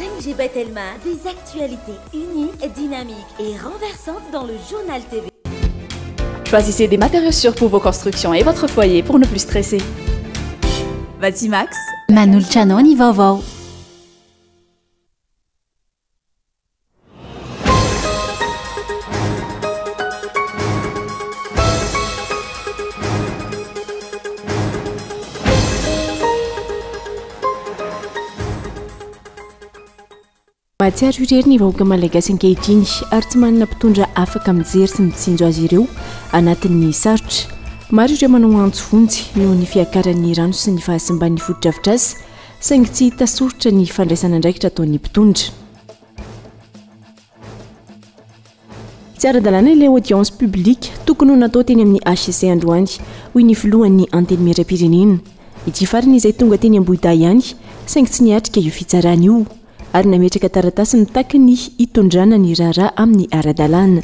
5G Batelma, des actualités uniques, dynamiques et renversantes dans le Journal TV. Choisissez des matériaux sûrs pour vos constructions et votre foyer pour ne plus stresser. Batimax. Manolotra anao ny vaovao. Mahatsiaro irery ny vahoaka malagasy ankehitriny ary tsy manana mpitondra afaka mijery sy mitsinjo azy ireo anatin'ny sarotra. Maro ireo manao antso vonjy noho ny fiakaran'ny rano sy ny fahasimban'ny fotodrafitrasa saingy tsy hita soritra ny fandraisana andraikitra ataon'ny mpitondra. Tsy ara-dalàna ilay audience publique tokony ho natao teny amin'ny HCC androany, hoy ny filohan'ny Antenimierampirenena. Ity farany izay tonga teny Ambohidahy ihany, saingy tsy niatrika io fitsarana io, ary nametraka taratasy mitaky ny hitondrana ny raharaha amin'ny ara-dalàna.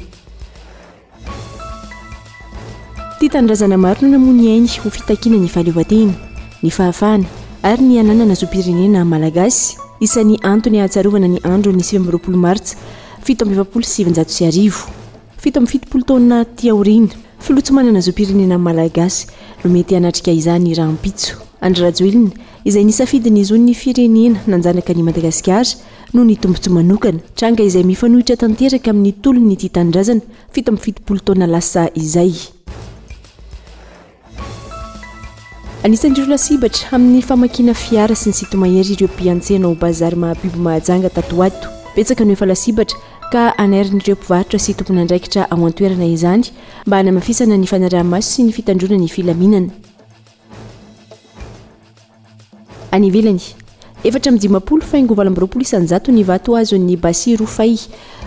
Tia tanindrazana maro no namoy ny ainy ho fitakiana ny fahaleovantena, ny fahafahana ary ny hananana zom-pirenena malagasy. Isan'ny antony ahatsiarovana ny andron'ny 29 martsa 1947, 77 taona aty aoriana, filoha tsy manana zom-pirenena malagasy no mety hanatrika izany rahampitso. Andry Rajoelina, izay nisafidy ny zon'ny firenena nanjanaka an'i Madagasikara noho ny tombontsoa manokana, tranga izay mifanohitra tanteraka amin'ny tolon'ny tia tanindrazana 77 taona lasa izay. Anisan'ireo lasibatra amin'ny famakiana fiara sy ny sinto-mahery ireo mpiantsena ao Bazary Mahabibo Mahajanga tato ho ato. Betsaka no efa lasibatra ka anairin'ireo mpivarotra sy tompon'andraikitra ao an-toerana izany mba hanamafisana ny fanaraha-maso sy ny fitandroana ny filaminana. Any ivelany, 54 faingo 28% ny vato azon'ny Bassirou Faye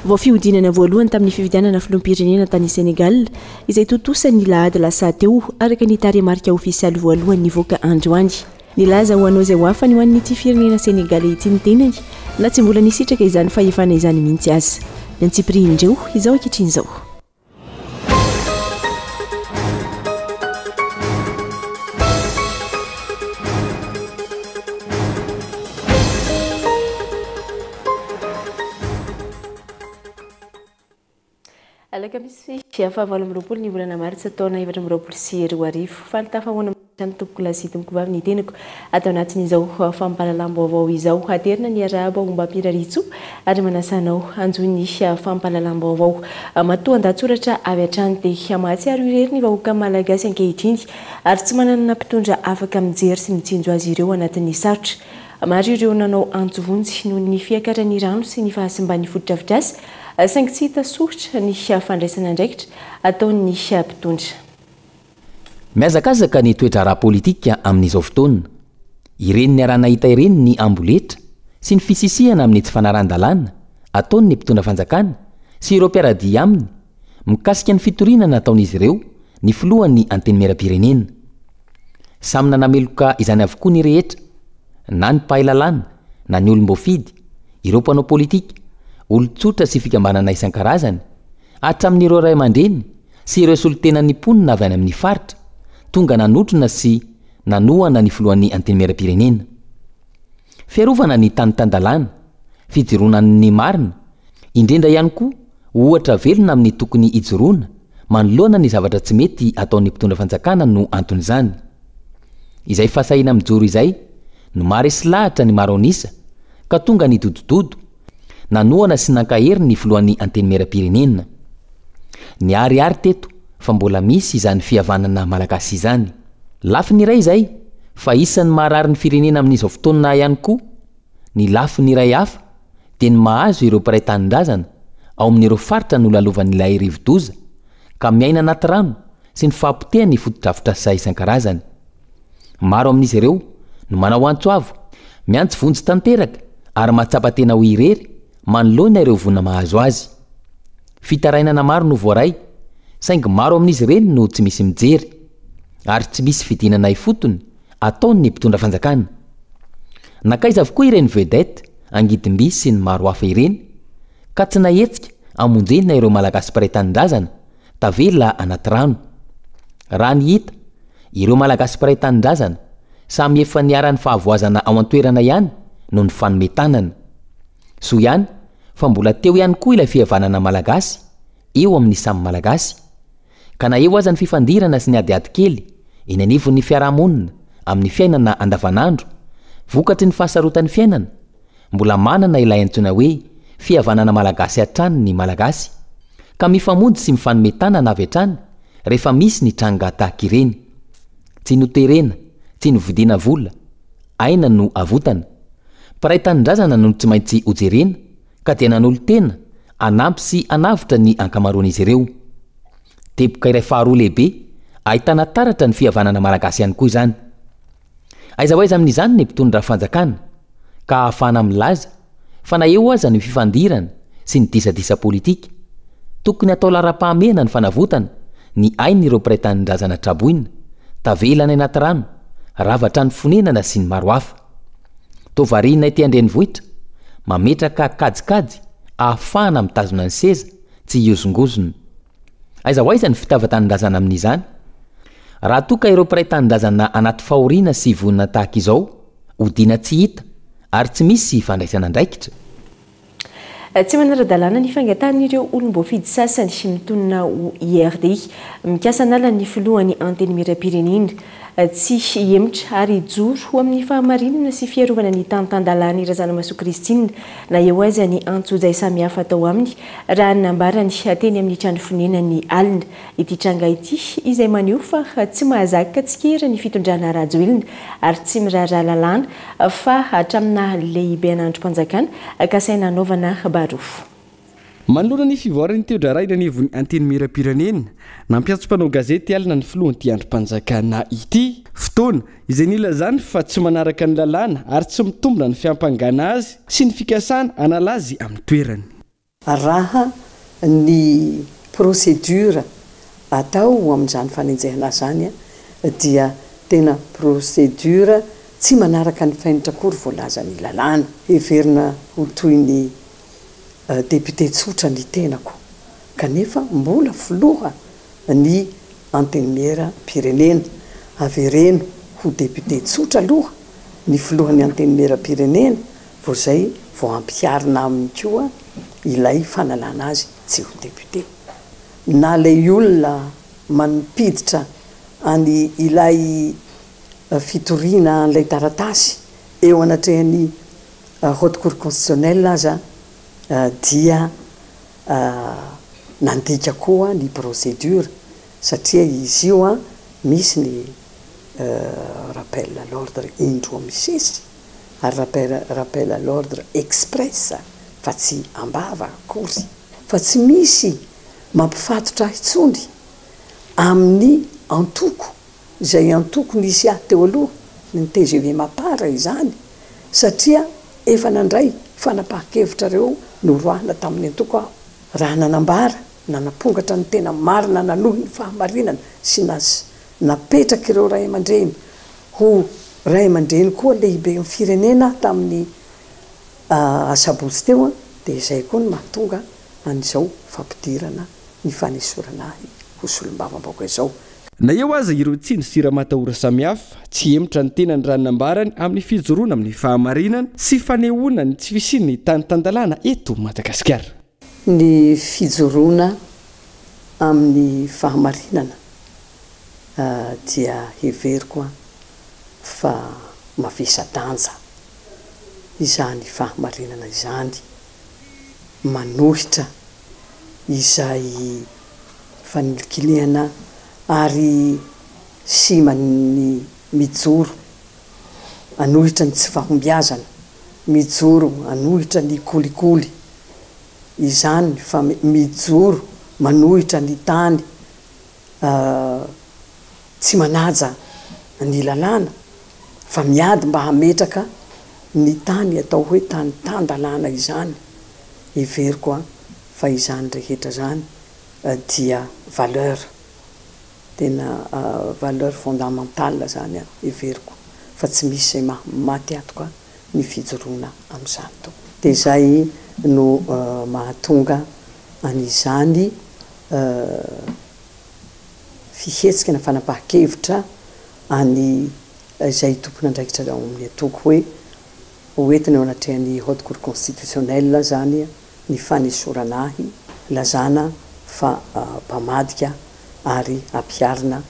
vao fihodinana voalohany tamin'ny fifidianana filoham-pirenena tany Sénégal, izay tontosa ny lahady lasa teo, araka ny tarehimarika ofisialy voalohany nivoaka androany. Nilaza ho hanao izay ho afany ho an'ity firenena senegaley ity ny tenany, na tsy mbola nisitraka izany fahefana izany mihitsy aza. Ny antsipirihin'ireo izao ankehitriny izao. Alakamisy faha-28 ny volana martsa taona 2024. Faly tafahoana hatrany tompoko lahy sy tompoko vavy ny tenako ato anatin'izao fampahalalam-baovao izao. Aterina ny arahaba ombam-pirariantsoa ary manasa anao hanjohy ny fampahalalam-baovao. Matoa an-dahatsoratra avy hatrany dia mahatsiaro irery ny vahoaka malagasy ankehitriny ary tsy manana mpitondra afaka mijery sy mitsinjo azy ireo anatin'ny sarotra. Maro ireo nanao antso vonjy noho ny fiakaran'ny rano sy ny fahasimban'ny fotodrafitrasa saingy tsy hita soritra ny fandraisana andraikitra ataon'ny mpitondra. Mihazakazaka ny toe-draharaha politika amin'izao fotoana. Ireny niaraha-nahita ireny ny amboletra sy ny fisisihana amin'ny tsy fanarahan-dalàna ataon'ny mpitondra fanjakana sy ireo mpiara-dia aminy mikasika ny fitoriana nataon'izy ireo ny filohan'ny Antenimierampirenena. Samy nanameloka izany avokoa ny rehetra, na ny mpahay lalàna na ny olom-boafidy, ireo mpanao politika, olon-tsotra sy fikambanana isan-karazany, hatramin'ireo ray aman-dreny sy ireo solontenan'ny mponina avy any amin'ny faritra, tonga nanotrona sy nanohana ny filohan'ny Antenimierampirenena. Fiarovana ny tany tan-dalàna, fijoroana ny marina, indrindra ihany koa ohatra velona amin'ny tokony hijoroana manoloana ny zavatra tsy mety ataon'ny mpitondra fanjakana no anton'izany. Izay fahasahiana mijoro izay no maharesy lahatra ny maro an'isa ka tonga nidodododo Nanohana sy nankahery ny filohan'ny Antenimierampirenena. Niharihary teto fa mbola misy izany fihavanana malagasy izany. Lafiny iray izay, fa isan'ny maharary ny firenena amin'izao fotoana ihany koa ny lafiny iray hafa dia ny mahazo ireo mpiray tanindrazana ao amin'ireo faritra nolalovan'ilay rivodoza ka miaina anaty rano sy ny fahapotehan'ny fotodrafitrasa isan-karazany. Maro amin'izy ireo no manao antso avo, miantso vonjy tanteraka ary mahatsapa tena ho irery manoloana ireo voina mahazo azy. Fitarainana maro no voaray, saingy maro amin'izy ireny no tsy misy mijery, ary tsy misy fidinana ifotony ataon'ny mpitondra fanjakana. Nankaiza avokoa ireny vedette, angidimby sy ny maro hafa ireny, ka tsy nahetsika hamonjena ireo Malagasy mpiray tanindrazana tavela anaty rano. Raha ny hita, ireo Malagasy mpiray tanindrazana, samy efa niharan'ny fahavoazana ao an-toerana ihany no nifanome tanana. Soa ihany fa mbola teo ihany koa ilay fihavanana malagasy eo amin'ny samy Malagasy. Ka na eo aza ny fifandirana sy ny adiady kely eny anivon'ny fiarahamonina amin'ny fiainana andavanandro, vokatry ny fahasarotan'ny fiainana, mbola manana ilay antsoina hoe fihavanana malagasy hatrany ny Malagasy, ka mifamonjy sy mifanome tanana avy hatrany rehefa misy ny tranga tahaka ireny. Tsy noterena, tsy novidiana vola, aina no avotana. Mpiray tanindrazana no tsy maintsy hojerena ka dia nanolo-tena hanampy sy hanavotra ny ankamaroan'izy ireo. Teboka iray faharoa lehibe ahitana taratra ny fihavanana malagasy ihany koa izany. Aiza ho aiza amin'izany ny mpitondra fanjakana ka ahafahana milaza fa na eo aza ny fifandirana sy ny disadisa politika, tokony hatao laharam-pahamehana ny fanavotana ny ain'ireo mpiray tanindrazana traboina, tavela any anaty rano, rava trano fonenana sy ny maro hafa. Toa variana ety an-drenivohitra, mametraka kajikajy ahafahana mitazona ny seza tsy hihozongozona. Aiza ho aiza ny fitiavan-tanindrazana amin'izany? Raha toa ka ireo mpiray tanindrazana anaty fahoriana sy voina tahaka izao, odiana tsy hita ary tsy misy fandraisana andraikitra? Tsy manara-dalàna ny fangatahan'ireo olom-boafidy sasany mitonona ho IRD. Mikasa hanala ny filohan'ny Antenimierampirenena. Tsy hihemotra ary hijoro ho amin'ny fahamarinana sy fiarovana ny tany tan-dalàna i Razanamahasoa Christine na eo aza ny antsojay samihafa atao aminy, raha ny nambarany teny amin'ny trano fonenany alina. Ity tranga ity izay maneho fa tsy mahazaka tsikera ny fitondrana Rajoelina ary tsy miraharaha lalàna fa hatramina lehiben'andrim-panjakana kasaina hanaovana barofo. Manoloana ny fivoaran'ny teo-draharaha eny anivon'ny Antenimierampirenena, nampiantso mpanao gazety alina ny filohan'ity andrim-panjakana ity. Fotoana izay nilazany fa tsy manaraka ny lalàna ary tsy mitombina ny fiampangana azy sy ny fikasana hanala azy amin'ny toerany. Raha ny procédure atao amin'izany fanenjehana izany dia tena procédure tsy manaraka ny fenitra akory voalazan'ny lalàna. Heverina ho toy ny député tsotra ny tenako kanefa mbola filoha ny Antenimieram-pirenena. Avereno ho député tsotra aloha ny filohan'ny Antenimieram-pirenena vao zay vao ampiharina aminy koa ilay fanalana azy tsy ho député. Na lay olona mampiditra any ilay fitoriana an'ilay taratasy eo anatrehan'ny Haute Cour Constitutionnelle aza dia nandika koa ny procédure satria izy io an misy ny rappel à l'ordre indroa misesy. ary rappel rappel à l'ordre express fa tsy ambava akory. Fa tsy misy mampifatotra ahy intsony amin'ny antoko izay antoko nisy ahy teo aloha, ny tgv Mapar izany, satria efa nandray fanapahan-kevitra reo noroahina tamin'ny antoko aho. Raha nanambara, nanapongatra ny tena marina nanohy ny fahamarinana sy napetrak'ireo ray aman-dreny Ho ray aman-dreny koa lehiben'ny firenena aho tamin'ny asabotsy teo dia izay koa no mahatonga an'izao fampidirana ny fanesorana ahy ho solombavambahoaka izao. Na eo aza ireo tsindry sy ramatahora samihafa, tsy hihemotra ny tenany raha ny nambarany amin'ny fijoroana amin'ny fahamarinana sy fanehoana ny tsy fisian'ny tany tan-dalàna eto Madagasikara. Ny fijoroana amin'ny fahamarinana dia heveriko fa mavesa-danja izany fahamarinana izany, manohitra izay fanilikilihana ary sy mijoro hanohitra ny tsy fahombiazana, mijoro hanohitra ny kolikoly izany fa mijoro manohitra ny tany tsy manaja ny lalàna fa miady mba hametraka ny tany atao hoe tany tan-dalàna izany, heveriko fa izany rehetra izany dia valeur. Tena valeur fondamentale zany heveriko fa tsy misy izay maha maty atoka ny fijoroana amin'izany tompoko. Dia izay no mahatonga an'izany fihetsika na fanapahan-kevitra any izay tompon'andraikitra ao amin'ny antoko hoe. Ho entina eo anatrehan'ny Haute Cour Constitutionnelle izany ny fanesorana ahy, lazana fa mpamadika ary ampiharina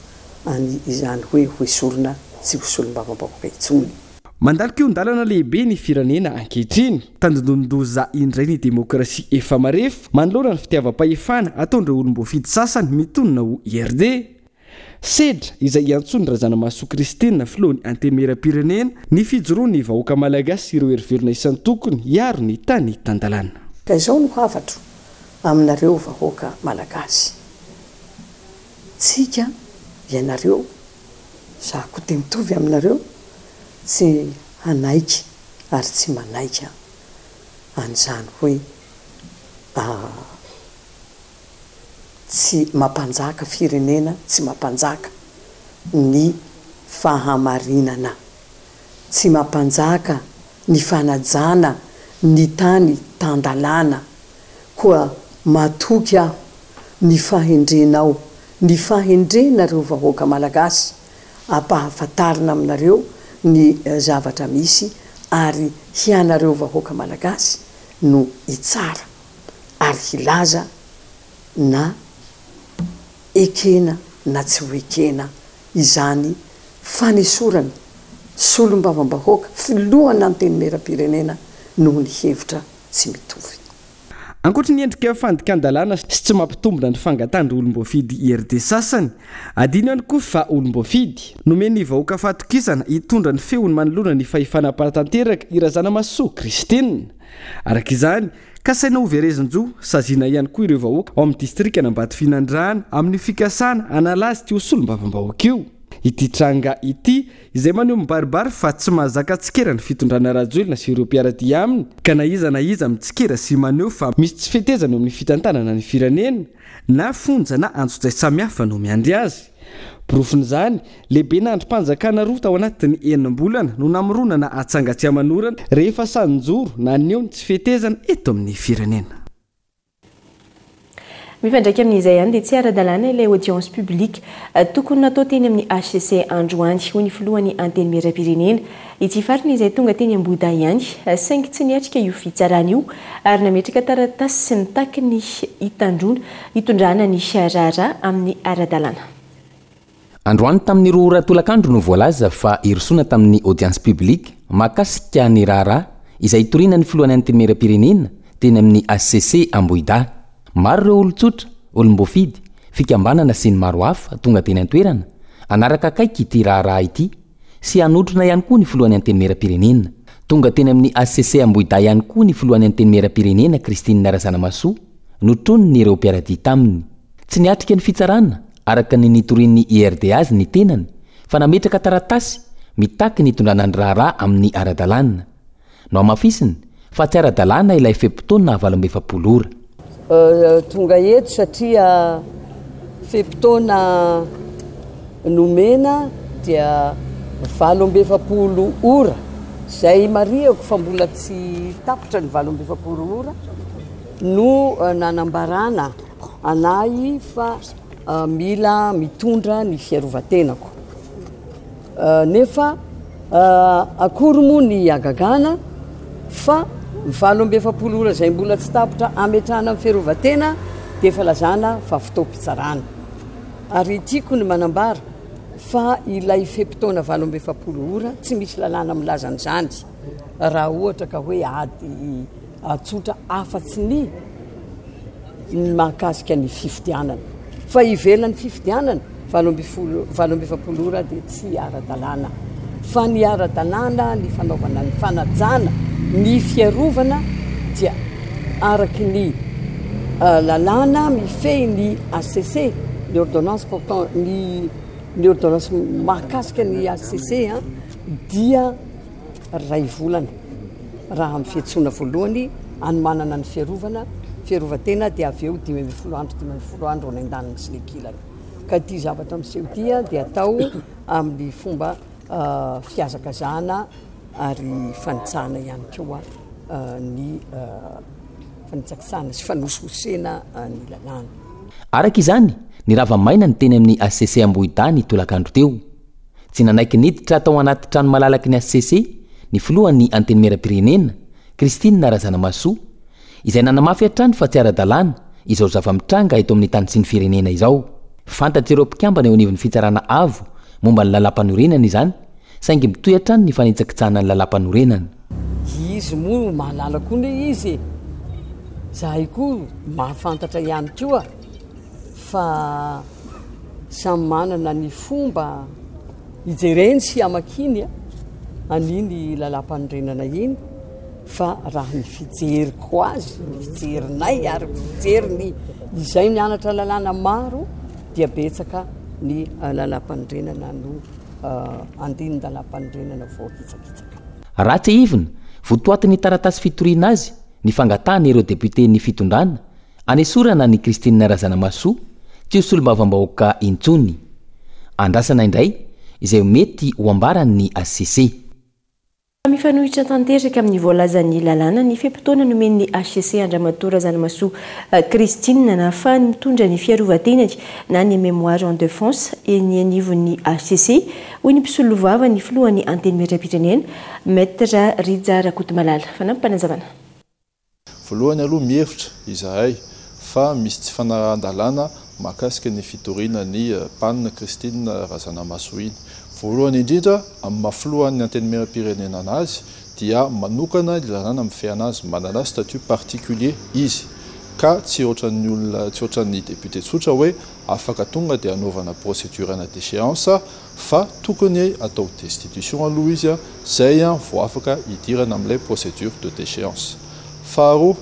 any izany hoe hoesorina tsy ho solombavambahoaka intsony. Mandalo kihon-dalana lehibe ny firenena ankehitriny. Tandindonin-doza indray ny demokrasia efa marefo manoloana ny fitiavam-pahefana ataon'ireo olom-boafidy sasany mitonona ho IRD. Sedra izay iantsoan'i Razanamahasoa Christine, filohan'ny Antenimierampirenena, ny fijoroan'ny vahoaka malagasy sy ireo herivelona isan-tokony hiaro ny tany tan-dalàna. Ka izao no hafatro aminareo vahoaka malagasy, tsika, ianareo, za koa dia mitovy aminareo, tsy hanaiky ary tsy manaiky an'izany hoe tsy mampanjaka firenena, tsy mampanjaka ny fahamarinana, tsy mampanjaka ny fanajana ny tany tan-dalàna, koa matoky aho ny fahendrenao, ny fahendrenareo vahoaka Malagasy, ampahafantarina aminareo ny zavatra misy ary hianareo vahoaka Malagasy no hitsara. ary hilaza na ekena na tsy ho ekena izany fanesorana solombavambahoaka, filohan'Antenimierampirenena noho ny hevitra tsy mitovy. Ankoatry ny endrika fandikan-dalàna sy tsy mampitombina ny fangatahan'ireo olom-boafidy IRD sasany, adino ihany koa fa olom-boafidy, nomen'ny vahoaka fahatokisana hitondra ny feony manoloana ny fahefana mpanatanteraka i Razanamahasoa Christine. Araka izany, kasaina ho verezin-jo, saziana ihany koa ireo vahoaka ao amin'ny distrikan'Ambatofinandrahana amin'ny fikasana hanala azy tsy ho solombavambahoaka io. Ity tranga ity, izay maneho mibaribary fa tsy mahazaka tsikera ny fitondrana Rajoelina sy ireo mpiara-dia aminy, ka na iza na iza mitsikera sy maneho fa misy tsy fetezana eo amin'ny fitantanana ny firenena, na fonja na antsojay samihafa no miandry azy. Porofon'izany, lehibena andrim-panjakana roa tao anatin'ny enim-bolana no namoronana atsanga tsy aman'orana rehefa sahy nijoro naneho ny tsy fetezana eto amin'ny firenena. Mifandraika amin'izay ihany dia tsy ara-dalàna ilay audience publique tokony natao teny amin'ny hcc androany, hoy ny filohan'ny Antenimierampirenena. Ity farany izay tonga teny Ambohidahy ihany saingy tsy niatrika io fitsarana io ary nametraka taratasy nitaky ny hitandroana hitondrana ny raharaha amin'ny ara-dalàna. Androany tamin'ny 2 ora tolakandro no voalaza fa hirosoana tamin'ny audience publique mahakasika ny raharaha izay hitoriana ny filohan'ny Antenimierampirenena teny amin'ny hcc Ambohidahy. Maro ireo olon-tsotra, olom-boafidy, fikambanana sy ny maro hafa tonga teny an-toerana hanaraka akaiky ity raharaha ity sy hanotrona ihany koa ny filohan'ny Antenimierampirenena. Tonga teny amin'ny hcc Ambohidahy ihany koa ny filohan'ny Antenimierampirenena Christine Razanamahasoa, notronin'ireo mpiara-dia taminy. Tsy niatrika ny fitsarana araka ny nitorian'ny IRD azy ny tenany fa nametraka taratasy mitaky ny hitondrana ny raharaha amin'ny ara-dalàna. Nohamafisiny fa tsy ara-dalàna ilay fe-potoana 48 ora. Tonga eto satria fe-potoana nomena dia 48 ora, izay marihako fa mbola tsy tapitra ny 48 ora no nanambarana anahy fa mila mitondra ny fiarovan-tenako. Nefa akory moa ny hagagana fa 48 ora izay mbola tsy tapitra hametrahana ny fiarovan-tena dia efa lazana fa fotoam-pitsarana. Ary tiako ny manambara fa ilay fe-potoana 48 ora tsy misy lalàna milaza an'izany raha ohatra ka hoe ady tsotra afa-tsy ny ny mahakasika ny fifidianana. Fa ivelan'ny fifidianana, 18, 48 ora dia tsy ara-dalàna. Fa ny ara-dalàna, ny fanaovana ny fanajana, ny fiarovana dia araky ny lalàna mifehy ny HCC, ny ordonnance portant ny ny ordonnance mahakasika ny HCC dia Iray volana raha amin'ny fiantsoana voalohany hanomanana ny fiarovana, fiarovan-tena dia avy eo 15 andro 15 andro any an-daniny sy ny ankilany. Ka ity zavatra miseho ity dia atao amin'ny fomba fihazakazahana ary fanitsahana ihany koa ny fanitsakitsahana sy fanosihosena ny lalàna. Araka izany, nirava maina ny teny amin'ny HCC Ambohidahy ny tolakandro teo. Tsy nanaiky niditra tao anaty trano malalaky ny HCC ny filohan'ny Antenimierampirenena, Christine Razanamahasoa, izay nanamafy hatrany fa tsy ara-dalàna izao zava-mitranga eto amin'ny tany sy ny firenena izao. Fantatr'ireo mpikambana eo anivon'ny Fitsarana Avo momba ny Lalàmpanorenana izany, saingy mitohy hatrany ny fanitsakitsahana ny Lalàmpanorenana. Izy moa mahalala koa ne izy e! Zahay koa mahafantatra ihany koa fa samy manana ny fomba ijereny sy amakiany an'iny lalàmpanorenana iny fa raha ny fijeriko azy, ny fijerinay ary fijeriny izay mianatra lalàna maro dia betsaka ny lalàmpanorenana no andinin-dalàmpanorenana voahitsakitsaka. Raha tsiahivina, votoatin'ny taratasy fitoriana azy ny fangatahana ireo depioten'ny fitondrana Anesorana an'i Christine Razanamahasoa tsy ho solombavambahoaka intsony. Andrasana indray izay mety ho ambaran'ny hcc. Mifanohitra tanteraka amin'ny voalazan'ny lalàna ny fe-potoana nomen'ny hcc an-dRamatoa Razanamahasoa Christine nahafahany mitondra ny fiarovan-tenany na ny mémoire en défense eny anivon'ny hcc, hoy ny mpisolovava ny filohan'ny Antenimierampirenena, Maître Rija Rakotomalala. Fanampim-panazavana. Voalohany aloha mihevitra izahay fa misy tsy fanarahan-dalàna mahakasika ny fitoriana ny PAN Christine Razanamahasoa iny. Voalohany indrindra, amin'ny maha filohan'ny Antenimierampirenena anazy dia manokana ny lalàna mifehy anazy, manana statut particulier izy ka tsy ohatran'ny olona, tsy ohatran'ny député tsotra hoe afaka tonga dia anaovana procédure-na déchéance fa tokony atao destitution aloha izy zay vao afaka hidirana amin'ilay procédure de déchéance. Faharoa,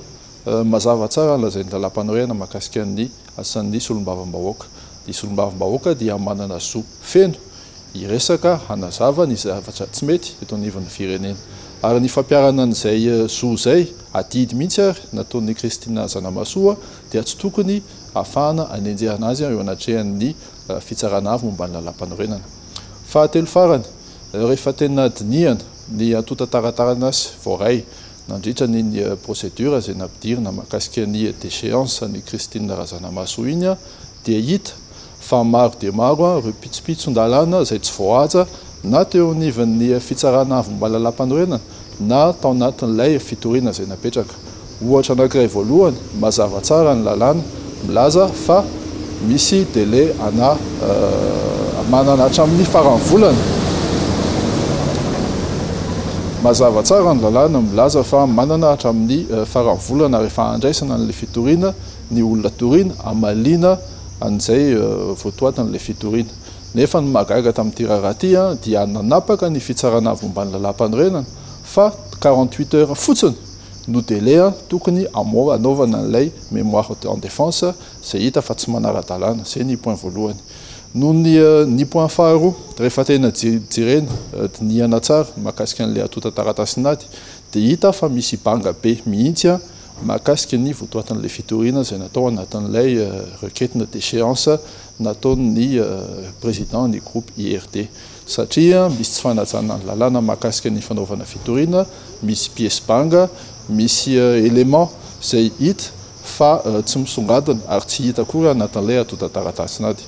mazava tsara ny lazain'ny lalàmpanorenana mahakasika ny asan'ny solombavambahoaka. Ny solombavambahoaka dia manana zo feno hiresaka, hanazava ny zavatra tsy mety eto anivon'ny firenena. Ary ny fampiharana an'izay zo izay, adidy mihitsy ary nataon'i Christine Zanamasoa dia tsy tokony hahafahana hanenjehana azy eo anatrehan'ny Fitsarana Avo momba ny Lalàmpanorenana. Fahatelo farany, rehefa tena dinihana ny antontan-taratasy voaray nandritra ny procédure izay nampidirina mahakasika ny déchéance an'i Christine Razanamahasoa iny dia hita fa maro dia maro ireo pitsopitson-dalàna izay tsy voahaja na teo anivon'ny Fitsarana Avo momba ny Lalàmpanorenana na tao anatin'ilay fitoriana izay napetraka. Ohatra anankiray voalohany, mazava tsara ny lalàna milaza fa misy délai ana manana hatramin'ny faran'ny volana. Mazava tsara ny lalàna milaza fa manana hatramin'ny faran'ny volana rehefa andraisana an'ilay fitoriana ny olona toriana hamaliana an'izay votoatin'ilay fitoriana. Nefa ny mahagaga tamin'ity raharaha ity dia nanapaka ny fitsarana avo momba ny lalàmpanorenana fa 48 heures fotsiny no délai tokony hanaovana an'ilay mémoire en défense izay hita fa tsy manara-dalàna. Izay ny point voalohany. Noho ny ny point faharoa, rehefa tena jerena, dinihana tsara mahakasika an'ilay antontan-taratasin'ady dia hita fa misy banga be mihitsy mahakasika ny votoatin'ilay fitoriana izay natao anatin'ilay requête-na déchéance nataon'ny président ny groupe IRD satria misy tsy fanajana ny lalàna mahakasika ny fanaovana fitoriana, misy pièce banga, misy élément izay hita fa tsy misongadina ary tsy hita akory anatin'ilay antontan-taratasin'ady.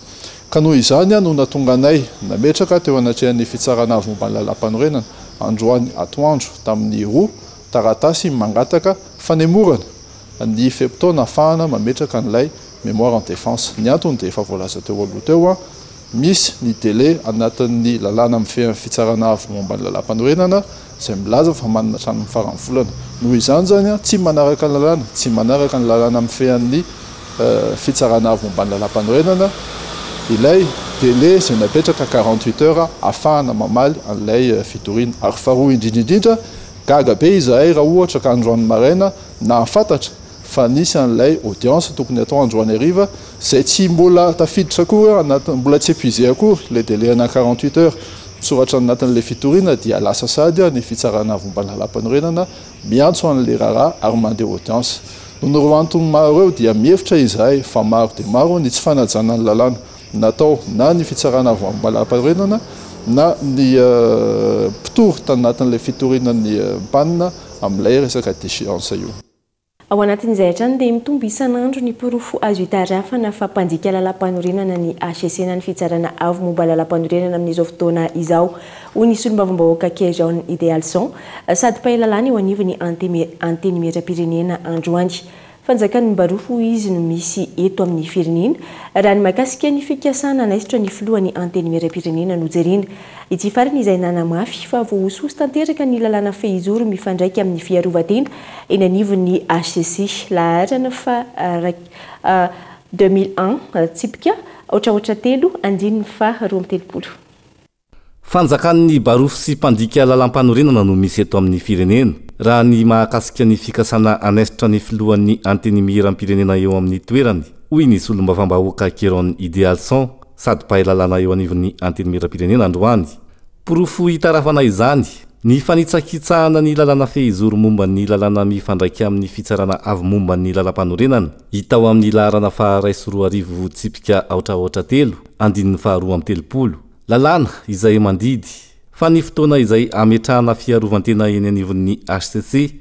Ka noho izany no nahatonga anay nametraka teo anatrehan'ny fitsarana avo momba ny lalàmpanorenana androany atoandro tamin'ny roa taratasy mangataka fanemorana ny fe-potoana ahafahana mametraka an'ilay mémoire en défense. Ny antony dia efa voalaza teo aloha teo, misy ny délai anatin'ny lalàna mifehy ny fitsarana avo momba ny lalàmpanorenana izay milaza fa manana hatramin'ny faran'ny volana. Noho izany izany, tsy manaraka ny lalàna, tsy manaraka ny lalàna mifehy ny fitsarana avo momba ny lalàmpanorenana ilay délai izay napetraka 48 heures ahafahana mamaly an'ilay fitoriana. Ary faharoa indrindra indrindra, gaga be izahay raha ohatra ka androany maraina nahafantatra fa nisy an'ilay audience tokony hatao androany hariva izay tsy mbola tafiditra akory anatin'ny, mbola tsy épuisé akory ilay délai ana 48 heures misoratra anatin'ilay fitoriana dia lasa sady ny fitsarana momba ny lalàmpanorenana miantso an'ilay raharaha ary mandeha audience. Noho ireo antony maro ireo dia mihevitra izahay fa maro dia maro ny tsy fanajana ny lalàna natao na ny fitsarana avy amin'ny lalàmpanorenana na ny mpitory tanatin'ilay fitoriana ny mpanina amin'ilay resaka déchéance io. Ao anatin'izay hatrany dia mitombo isan'andro ny porofo azo itarafana fa mpandika lalàmpanorenana ny hcc na ny Fitsarana Avo momba lalàmpanorenana amin'izao fotoana izao, hoy ny solombavambahoaka Kejaon Idealson, sady mpahay lalàna eo anivon'ny Antenimierampirenena androany. Fanjakan'ny barofo hoy izy no misy eto amin'ny firenena, raha ny mahakasika ny fikasana hanaisotra ny filohan'ny Antenimierampirenena no jerena. Ity farany izay nanamafy fa voahosihosy tanteraka ny lalàna fehizoro mifandraika amin'ny fiarovan-tena eny anivon'ny hcc, laharana faha 2001, tsipika aotraotra telo, andininy faha 32. Fanjakan'ny barofo sy mpandika lalàmpanorenana no misy eto amin'ny firenena, raha ny mahakasika ny fikasana hanaisotra ny filohan'ny Antenimierampirenena eo amin'ny toerany, hoy ny solombavambahoaka Keron Idealson, sady mpahay lalàna eo anivon'ny Antenimierampirenena androany. Porofo hitarafana izany, ny fanitsakitsahana ny lalàna fehizoro momba ny lalàna mifandraika amin'ny fitsarana avo momba ny lalàmpanorenana, hita ao amin'ny laharana faha 2001 tsipika aotra aotra telo, andininy faha 32. Lalàna izay mandidy fa ny fotoana izay ametrahana fiarovan-tena eny anivon'ny hcc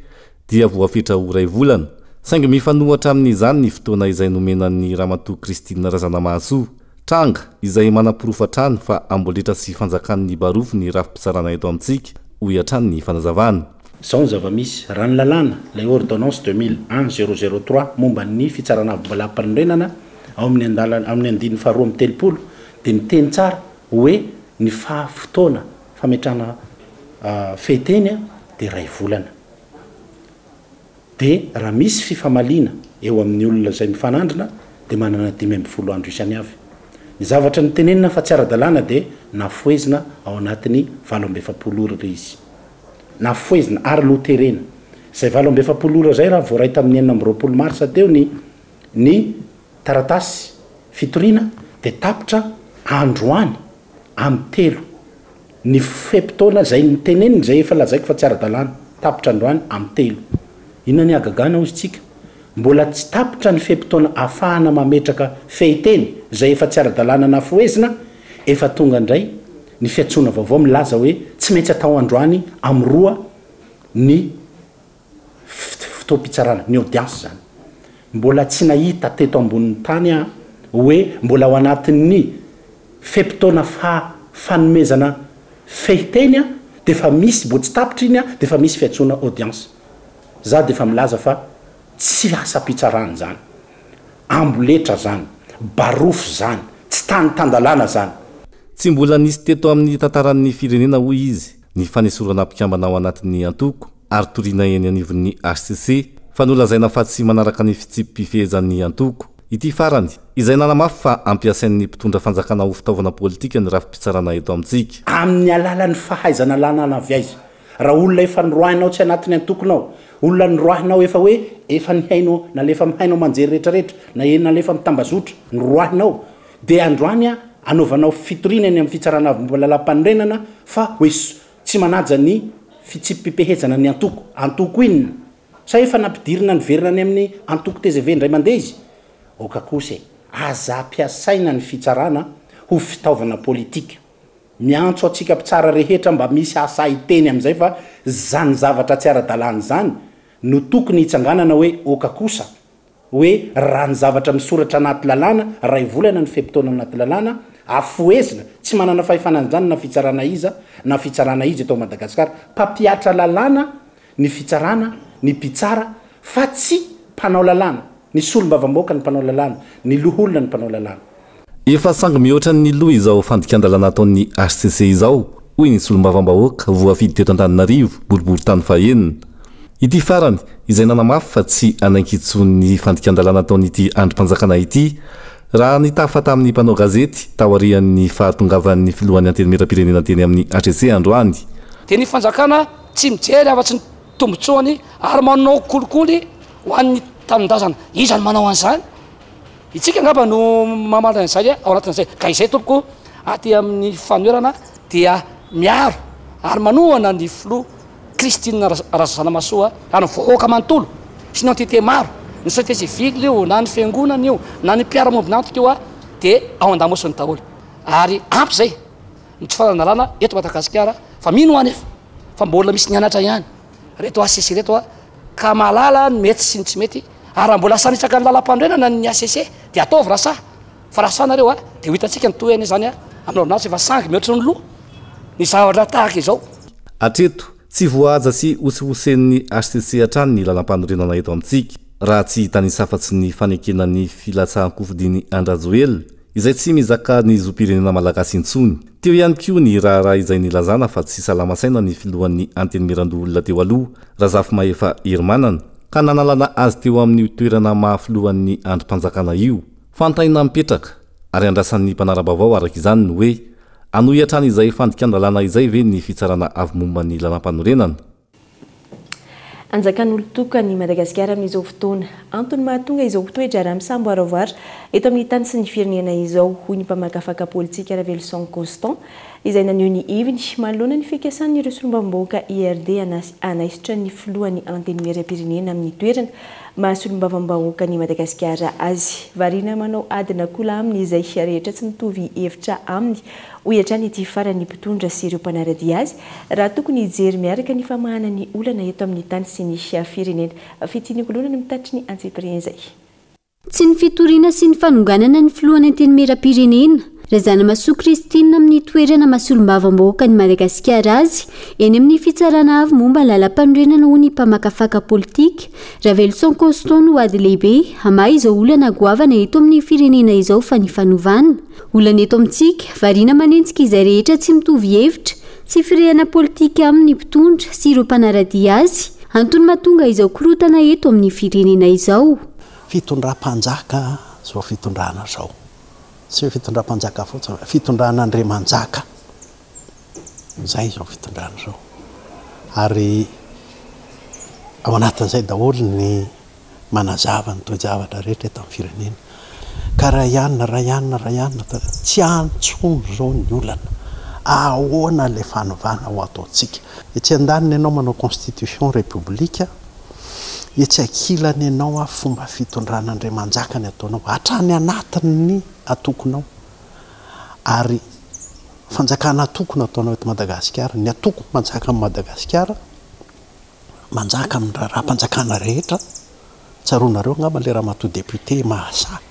dia voafetra ho iray volana, saingy mifanohatra amin'izany ny fotoana izay nomena an'i Ramatoa Christine Razanamahasoa, tranga izay manaporofo hatrany fa amboletra sy fanjakan'ny barofo ny rafi-pitsarana eto amintsika, hoy hatrany ny fanazavana. Izao ny zava-misy, raha ny lalàna, ilay ordonnance 2001 003 momba ny fitsarana avo mbolam-panorenana ao amin'ny andalana amin'ny andininy faha 32 dia miteny tsara hoe ny faha fotoana fametrahana fehiteny dia iray volana. Dia raha misy fifamaliana eo amin'ny olona izay mifanandrina dia manana 15 andro isany avy. Ny zavatra notenenina fa tsy ara-dalàna dia nafohezina ao anatin'ny 48 ora ilay izy. Nafohezina ary noterena. Izay 48 ora izay raha voaray tamin'ny 26 marsa teo ny ny taratasy fitoriana dia tapitra androany amin'ny telo ny fe-potoana izay noteneniny izay efa lazaiko fa tsy ara-dalàna, tapitra androany amin'ny telo. Inona ny hagagana hozy tsika? Mbola tsy tapitra ny fe-potoana afahana mametraka fehiteny izay efa tsy ara-dalàna nafohezina, efa tonga indray ny fiantsoana vaovao milaza hoe tsy maintsy atao androany amin'ny roa ny fotoam-pitsarana, ny audience izany. Mbola tsy nahita teto ambonin'ny tany aho hoe mbola ao anatin'ny fe-potoana faha fanomezana fehiteny aho dia efa misy, mbo tsy tapitra iny dia efa misy fiantsoana audience. Za dia efa milaza fa tsy asam-pitsarana izany. Amboletra izany, barofo izany, tsy tany tan-dalàna izany. Tsy mbola nisy teto amin'ny tantaran'ny firenena, hoy izy, ny fanesorana mpikambana ao anatin'ny antoko. ary toriana eny anivon'ny hcc fa nolazaina fa tsy manaraka ny fitsipi-pifehezan'ny antoko. Ity farany, izay nanamafy fa ampiasain'ny mpitondra fanjakana ho fitaovana politika ny rafi-pitsarana eto amintsika. Amin'ny alalan'ny fahaizana lalàna avy aiza? Raha olona efa noroahinao tsy anatin'ny antokonao, olona noroahinao efa hoe efa nihaino nalefa amin'ny haino aman-jery rehetrarehetra, na nalefa amin'ny tambazotra, noroahinao, dia androany anaovanao fitoriana eny amin'ny fitsarana avo momba ny lalàm-panorenana fa hoe Tsy manaja ny fitsipi-pipehezana ny antoko. Antoko inona? Sa efa nampidirina niverina any amin'ny antoko tgv indray mandeha izy? Aoka kosa e! Aza ampiasaina ny fitsarana ho fitaovana politika. Miantso antsika mpitsara rehetra mba misy hahasahy hiteny amin'izay fa zany zavatra tsy ara-dalàna izany no tokony hitsanganana hoe aoka kosa hoe raha ny zavatra misoratra anaty lalàna, iray volana ny fe-potoana anaty lalàna, afohezina, tsy manana fahefana an'izany na fitsarana iza na fitsarana iza eto Madagasikara, mpampihatra lalàna ny fitsarana, ny mpitsara fa tsy mpanao lalàna, ny solombavambahoaka ny mpanao lalàna, ny loholona ny mpanao lalàna. Efa sangy mihoatra ny loha izao fandikan-dalàna ataon'ny hcc izao, hoy ny solombavambahoaka voafidy teto Antananarivo, boriborintany fahenina. Ity farany, izay nanamafy fa tsy hanaiky intsony ny fandikan-dalàna ataon'ity andrim-panjakana ity, raha nitafa tamin'ny mpanao gazety taorian'ny fahatongavan'ny filohan'ny Antenimierampirenena teny amin'ny hcc androany. Dia ny fanjakana tsy mijery afa-tsy ny tombontsoany ary manao kolikoly ho an'ny tanindrazana. Iza no manao an'izany? Itsika angamba no mamaly an'izay ao anatin'izay. Ka izay tompoko aty amin'ny fanoherana dia miaro ary manohana ny filoha Christine Razanamahasoa ary ny vahoaka manontolo sy ny entité maro, ny société civile io na ny fiangonana io na ny mpiara-miombon'antoka io dia ao an-damosiny daholo. Ary ampy izay ny tsy fanaran-dalàna eto Madagasikara fa mino aho anefa fa mbola misy nianatra ihany reto HCC reto. ka mahalala ny mety sy ny tsy mety ary raha mbola sanitsaka ny lalam-panorenana ny HCC dia ataovy raha sahy fa raha sahy nareo a dia ho hitantsika ny tohiny izany a amin'ny ordonnance efa sangy mihoatry ny loha ny zavatra tahaka izao. Hatreto, tsy voahaja sy hosihosen'ny HCC hatrany ny lalampanorenana eto amintsika, raha tsy hitanisa afa-tsy ny fanekena ny filatsahan-kofidin'i Andry Rajoelina, izay tsy mizaka ny zom-pirenena malagasy intsony. Teo ihany koa ny raharaha izay nilazana fa tsy salama saina ny filohan'ny Antenimierandoholona teo aloha, Razafimahefa Herimanana, ka nanalana azy teo amin'io toerana maha filohan'ny andrim-panjakana io. Fantaina mipetraka, ary andrasan'ny mpanara-baovao araka izany ny hoe, hanohy hatrany izay fandikan-dalàna izay ve ny Fitsarana Avo momba ny Lalàmpanorenana? Anjakan'olon-tokana i Madagasikara amin'izao fotoana. Antony mahatonga izao toe-draharaha misamboaravoara eto amin'ny tany sy ny firenena izao, hoy ny mpamakafaka politika Raveloson Constant, izay naneho ny heviny manoloana ny fikasan'ireo solombavambahoaka IRD hanaisotra ny filohan'ny Antenimierampirenena amin'ny toerana maha solombavambahoakan'i Madagasikara azy. Variana manao adin'akola aminy izay rehetra tsy mitovy hevitra aminy, hoy hatrany ity farany mpitondra sy ireo mpanara-dia azy, raha tokony hijery miaraka ny famahana ny olana eto amin'ny tany sy ny firenena. Fitsinongolona no mitatry ny antsipirian'izay. Tsy ny fitoriana sy ny fanonganana ny filohan'ny Antenimierampirenena, Razanamahasoa Christine amin'ny toerana maha solombavambahoakan'i Madagasikara azy eny amin'ny Fitsarana avo momba ny lalampanorenana hoy ny mpamakafaka politika, Raveloson Constant no ady lehibe hamaha izao olana goavana eto amin'ny firenena izao fa ny fanovana Olana eto amintsika, variana manenjika izay rehetra tsy mitovy hevitra sy firehana politika aminy ny mpitondra sy ireo mpanara-dia azy, antony mahatonga izao korontana eto amin'ny firenena izao. Fitondram-panjaka izao fitondrana izao. Tsy hoe fitondram-panjaka fotsiny fa fitondran'Andriamanjaka. Izay izao fitondrana izao. Ary ao anatin'izay daholo ny manazava ny toe-javatra rehetra eto amin'ny firenena. Ka raha ianona, raha ianona, raha ianona, tsy any intsony izao ny olana. Ahoana ilay fanovana ho ataontsika? Etsy andaniny ianao manao constitution république, etsy ankilany ianao fomba fitondrana andriamanjaka ny ataonao, hatrany anatin'ny atokonao. Ary fanjakana atoko no ataonao eto Madagasikara, ny atoko manjaka amin'i Madagasikara, manjaka amin'ny raharaham-panjakana rehetra, tsaroanareo angamba ilay ramatoa député mahasahy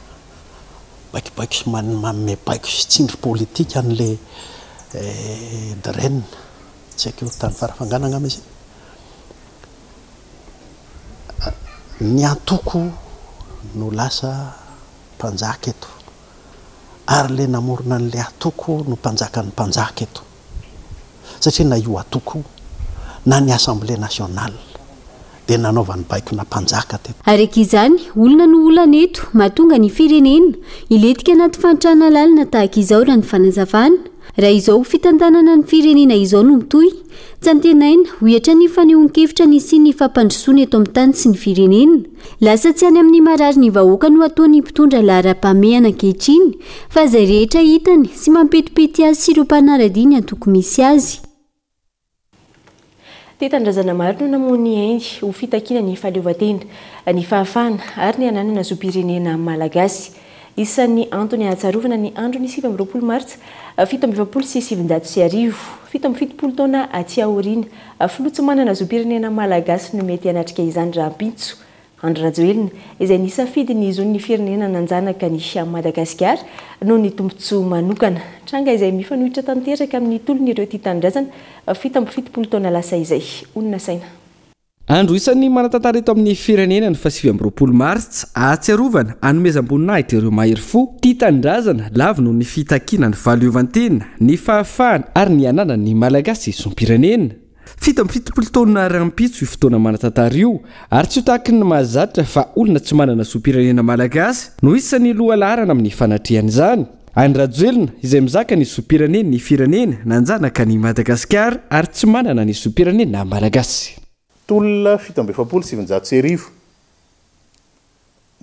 baikobaiko sy manome baiko sy tsindry politika an'ilay DREN, tsy haiko tany Farafangana angamba izy iny. Ny antoko no lasa mpanjaka eto, ary ilay namorona an'ilay antoko no mpanjakan'ny mpanjaka eto. Satria na io antoko io na ny Assemblée nationale dia nanaovany baikona mpanjaka teto. Araka izany, olona no olana eto, mahatonga ny firenena hilentika anaty fahantrana lalina tahaka izao raha ny fanazavana. Raha izao fitantanana ny firenena izao no mitohy, tsy antenaina ho hihatra ny fanehoan-kevitra ny hisian'ny fampandrosoana eto amin'ny tany sy ny firenena. Lasa tsy any amin'ny marary ny vahoaka no ataon'ny mpitondra laharam-pahamehana ankehitriny fa izay rehetra hitany sy mampetipety azy sy ireo mpanara-dia ny antoko misy azy. Tia tanindrazana maro no namoy ny ainy ho fitakiana ny fahaleovantena, ny fahafahana ary ny hananana zom-pirenena malagasy. Isan'ny antony ahatsarovana ny andron'ny 29 martsa 1947, 77 taona aty aoriana, filoha tsy manana zom-pirenena malagasy no mety hanatrika izany rahampitso. Andry Rajoelina, izay nisafidy ny zon'ny firenena nanjanaka an'i Madagasikara noho ny tombontsoa manokana. Tranga izay mifanohitra tanteraka amin'ny tolon'ireo tia tanindrazana 77 taona lasa izay. Honina saina. Andro isan'ny manan-tantara eto amin'ny firenena ny faha 29 martsa, ahatsiarovana, anomezam-boninahitra ireo mahery fo, tia tanindrazana, lavo noho ny fitakiana ny fahaleovantena, ny fahafahana ary ny hananan'ny Malagasy zom-pirenena. 77 taona rahampitso io fotoana manan-tantara io ary tsy ho tahaky ny mahazatra fa olona tsy manana zom-pirenena malagasy no isan'ny lohalaharana amin'ny fanatrehana izany. Andry Rajoelina izay mizaka ny zom-pirenen'ny firenena nanjanaka an'i Madagasikara ary tsy manana ny zom-pirenena malagasy. Tolona 1947.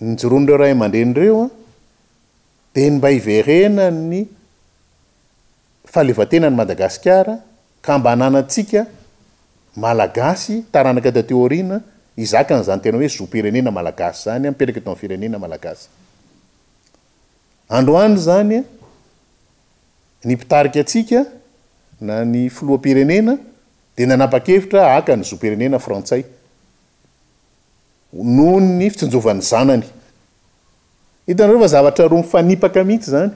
Nijoroan'ireo ray aman-dreny ireo dia ny mba hiverenan'ny fahaleovantenan'i Madagasikara ka mba hananantsika Malagasy taranaka taty aoriana hizaka an'izany tena hoe zom-pirenena Malagasy izany mipetraka eto amin'ny firenena Malagasy. Androany izany ny mpitarika antsika na ny filoham-pirenena dia nanapa-kevitra haka ny zom-pirenena frantsay. noho ny fitsinjovan'ny zanany. Hitanareo fa zavatra roa mifanipaka mihitsy izany.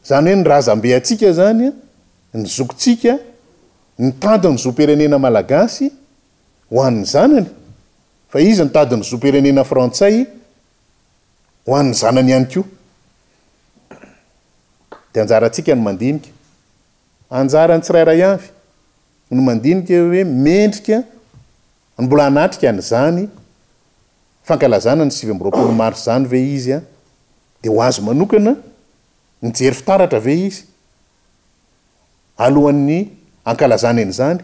Izany hoe ny razambe antsika izany, ny zokintsika, nitady ny zom-pirenena malagasy ho an'ny zanany, fa izy nitady ny zom-pirenena frantsay ho an'ny zanany ihany koa. Dia anjarantsika ny mandinika. Anjaran'ny tsirairay avy no mandinika hoe mendrika ny mbola hanatrika an'izany fankalazana ny 29 marsa izany ve izy dia ho azy manokana nijery fitaratra ve izy alohan'ny hankalazany an'izany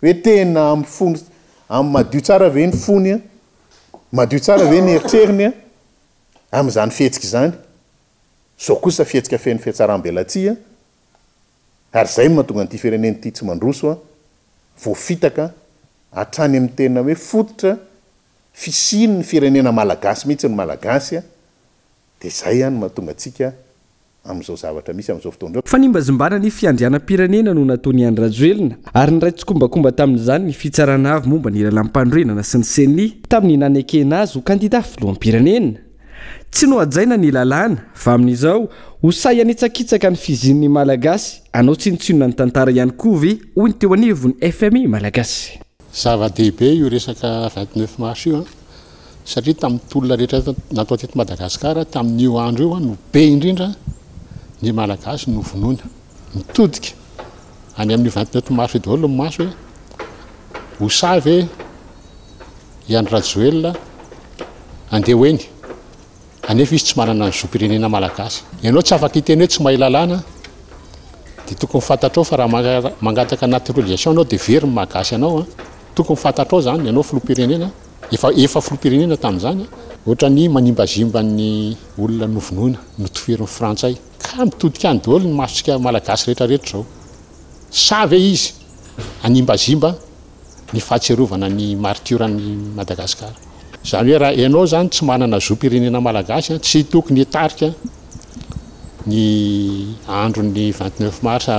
hoe tena amin'ny fony amin'ny madio tsara ve ny fony madio tsara ve ny eritreriny amin'izany fihetsika izany Izao kosa fihetsika feno fihatsaram-belatsihy ary izay no mahatonga an'ity firenena ity tsy mandroso, voafitaka hatrany amin'ny tena hoe fototra fisian'ny firenena malagasy mihitsy ny Malagasy, dia izay no mahatonga antsika amin'izao zavatra misy amin'izao fotoana izao. Fanimbazimbana ny fiandrianam-pirenena no nataon'i Andry Rajoelina ary niray tsikombakomba tamin'izany ny Fitsarana Avo momba ny Lalàmpanorenana sy ny Ceni tamin'ny nanekena azy ho kandida filoham-pirenena. Tsy nohajaina ny lalàna, fa amin'izao, ho sahy hanitsakitsaka ny fizian'ny Malagasy, hanao tsinontsinona ny tantara ihany koa ve, hoy ny teo anivon'ny fmi Malagasy. Zava-dehibe io resaka 29 mars io an, satria tamin'ny tolona rehetra natao teto Madagasikara tamin'io andro io no be indrindra ny Malagasy novonoina. Mitodika any amin'io 29 mars io daholo ny maso hoe ho sahy ve i Andry Rajoelina handeha ho eny anefa izy tsy manana ny zom-pirenena malagasy. Ianao tsy afaka hiteny hoe tsy mahay lalàna dia tokony fantatrao fa raha mangataka naturalisation ianao dia very ny maha gasy anao an. Tokony fantatrao izany ianao filoham-pirenena, efa efa filoham-pirenena tamin'izany an. Ohatran'ny manimbazimba ny olona novonoina, notofirin'ny frantsay. Ka mitodika any daholo ny masontsika malagasy rehetra rehetra izao. Sahy ve izy hanimbazimba ny fahatsiarovana ny martioran'i Madagasikara. Izany hoe raha ianao izany tsy manana zom-pirenena malagasy, tsy tokony hitarika ny andron'ny 29 mars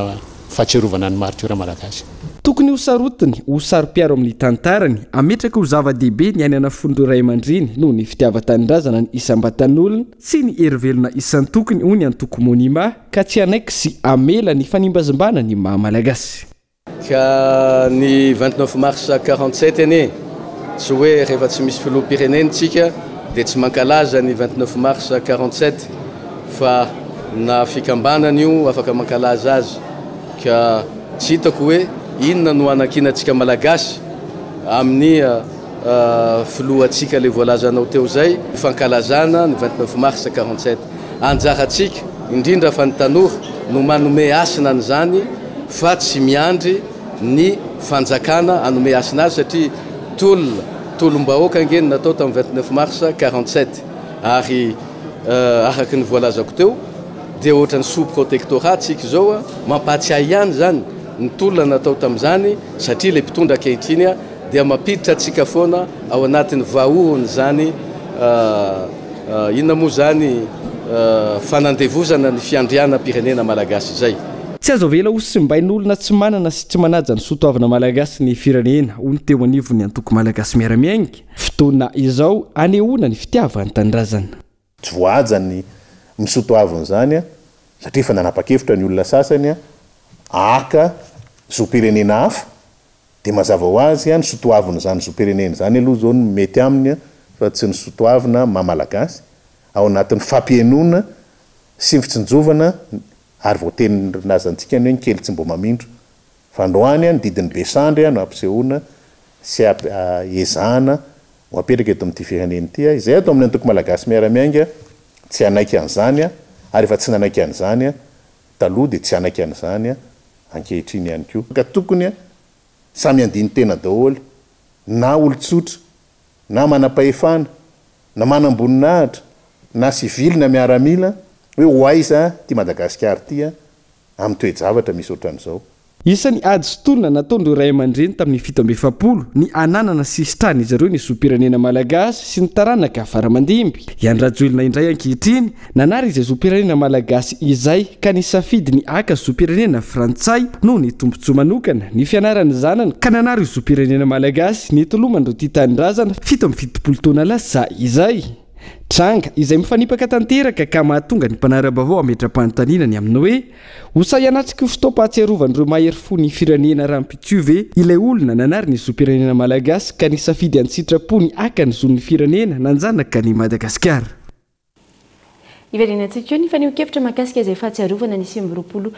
fahatsiarovana ny martiora malagasy. Tokony ho sarotiny, ho saro-piaro amin'ny tantarany, hametraka ho zava-dehibe ny aina nafoin'ireo ray aman-dreny noho ny fitiavan-tanindrazana ny isam-batan'olona sy ny hery velona isan-tokony, hoy ny antoko Monima, ka tsy hanaiky sy hamela ny fanimbazimbana ny maha Malagasy. Ka ny 29 mars 47 anie tsy hoe rehefa tsy misy filoham-pirenena tsika dia tsy mankalaza ny 29 mars 47 fa na fikambanana io afaka mankalaza azy ka tsy hitako hoe inona no anankinantsika Malagasy amin'ny filohantsika le voalazanao teo zay fankalazana ny 29 mars 47. Anjarantsika, indrindra fa ny tanora, no manome hasina an'izany fa tsy miandry ny fanjakana hanome hasina azy satria tolona, tolom-bahoaka ange no natao tamin'ny 29 mars 47 ary araka ny voalazako teo dia ohatran'ny sous protectorat tsika izao, mampahatsiahy ihany izany ny tolona natao tamin'izany satria ilay mpitondra ankehitriny dia mampiditra antsika foana ao anatin'ny vahohon'izany inona moa izany fanandevozana ny fiandrianam-pirenena malagasy izay. Tsy azo avela ho simbain'olona tsy manana sy tsy manaja ny soatoavina malagasy ny firenena, hoy ny teo anivon'ny antoko Malagasy Miara-Miainga. Fotoana izao hanehoana ny fitiavan-tanindrazana. Tsy voahaja ny ny soatoavina izany satria efa nanapa-kevitra ny olona sasany haka zom-pirenena hafa Dia mazava ho azy, ny sotoavina izany zom-pirenena izany aloha izao no mety aminy fa tsy ny sotoavina maha Malagasy, ao anatin'ny fampihenoana sy ny fitsinjovana ary voatenin-drazantsika ny hoe ny kely tsy mbo mamindro. Fa androany ny didin'ny be sandry no ampisehoana sy ezahana ho apetraka eto amin'ity firenena ity. Izay ato amin'ny Antoko Malagasy Miara-Miainga tsy hanaiky an'izany ary efa tsy nanaiky an'izany taloha dia tsy hanaiky an'izany ankehitriny ihany koa. Ka tokony samy handini-tena daholo na olon-tsotra na manam-pahefana na manam-boninahitra na sivily na miaramila hoe ho aiza ity Madagasikara ity amin'ny toe-javatra misy ohatran'izao. Isan'ny ady sy tolona nataon'ireo ray aman-dreny tamin'ny 47 ny hananana sy hisitrahan'izy ireo ny zom-pirenena malagasy sy ny taranaka fara-mandimby. I Andry Rajoelina indray ankehitriny nanary izay zom-pirenena malagasy izay ka nisafidy ny haka zom-pirenena frantsay noho ny tombontsoa manokana, ny fianaran'ny zanany ka nanary io zom-pirenena malagasy nitoloman'ireo tia tanindrazana 77 taona lasa izay. Tranga izay mifanipaka tanteraka ka mahatonga ny mpanara-baovao hametra-panontaniana ny amin'ny hoe, Ho sahy hanatrika io fotoam-pahatsiarovan'ireo mahery fo ny firenena rahampitso io ve ilay olona nanary ny zom-pirenena malagasy ka nisafidy an-tsitrapo ny haka ny zon'ny firenena nanjanaka an'i Madagasikara? Hiverenantsika eo ny fanehoan-kevitra mahakasika izay fahatsiarovana ny 29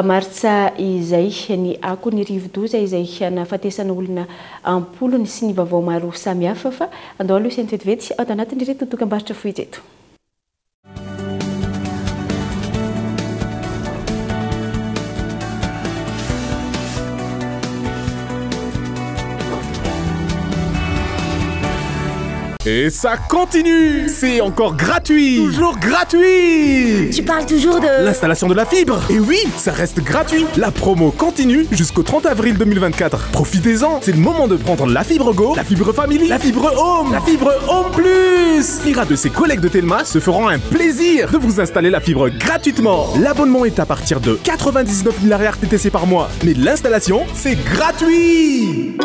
martsa izay, ny akon'ny rivodoza izay nahafatesana olona am-polony sy ny vaovao maro samihafa fa andao aloha hisaina vetivety ato anatin'ireto dokambarotra fohy ireto. Et ça continue. C'est encore gratuit. Toujours gratuit. Tu parles toujours de l'installation de la fibre. Et oui, ça reste gratuit. La promo continue jusqu'au 30 avril 2024. Profitez-en, c'est le moment de prendre la fibre Go, la fibre Family, la fibre Home, la fibre Home Plus. Ira de ses collègues de Telma se feront un plaisir de vous installer la fibre gratuitement. L'abonnement est à partir de 99 000 RTTC par mois. Mais l'installation, c'est gratuit.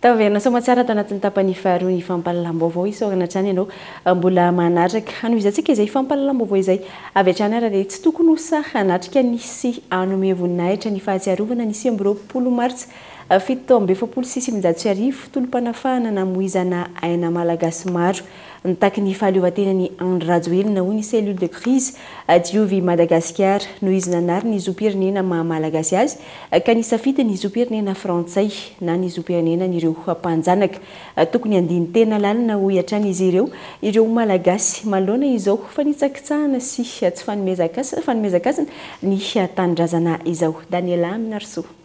Taverina soamatsara ato anatin'ny tapany faharoa ny fampahalalam-baovao. Isaorana hatrany ianao mbola manaraka. Hanohizantsika izay fampahalalam-baovao izay avy hatrany ary dia tsy tokony ho sahy hanatrika ny sy hanome voninahitra ny fahatsiarovana ny 29 martsa 1947, tolom-panafahana namoizana aina Malagasy maro. Nitaky ny fahaleovantenan'i Andry Rajoelina, hoy ny Cellule de crise Diovy Madagasikara, noho izy nanary ny zom-pirenena maha Malagasy azy ka nisafidy ny zom-pirenena frantsay na ny zom-pirenenan'ireo mpanjanaka. Tokony handini-tena lalina, hoy hatrany izy ireo, ireo Malagasy manoloana izao fanitsakitsahana sy tsy fanomezan-kasina ny tanindrazana izao. Daniela Minarisoa.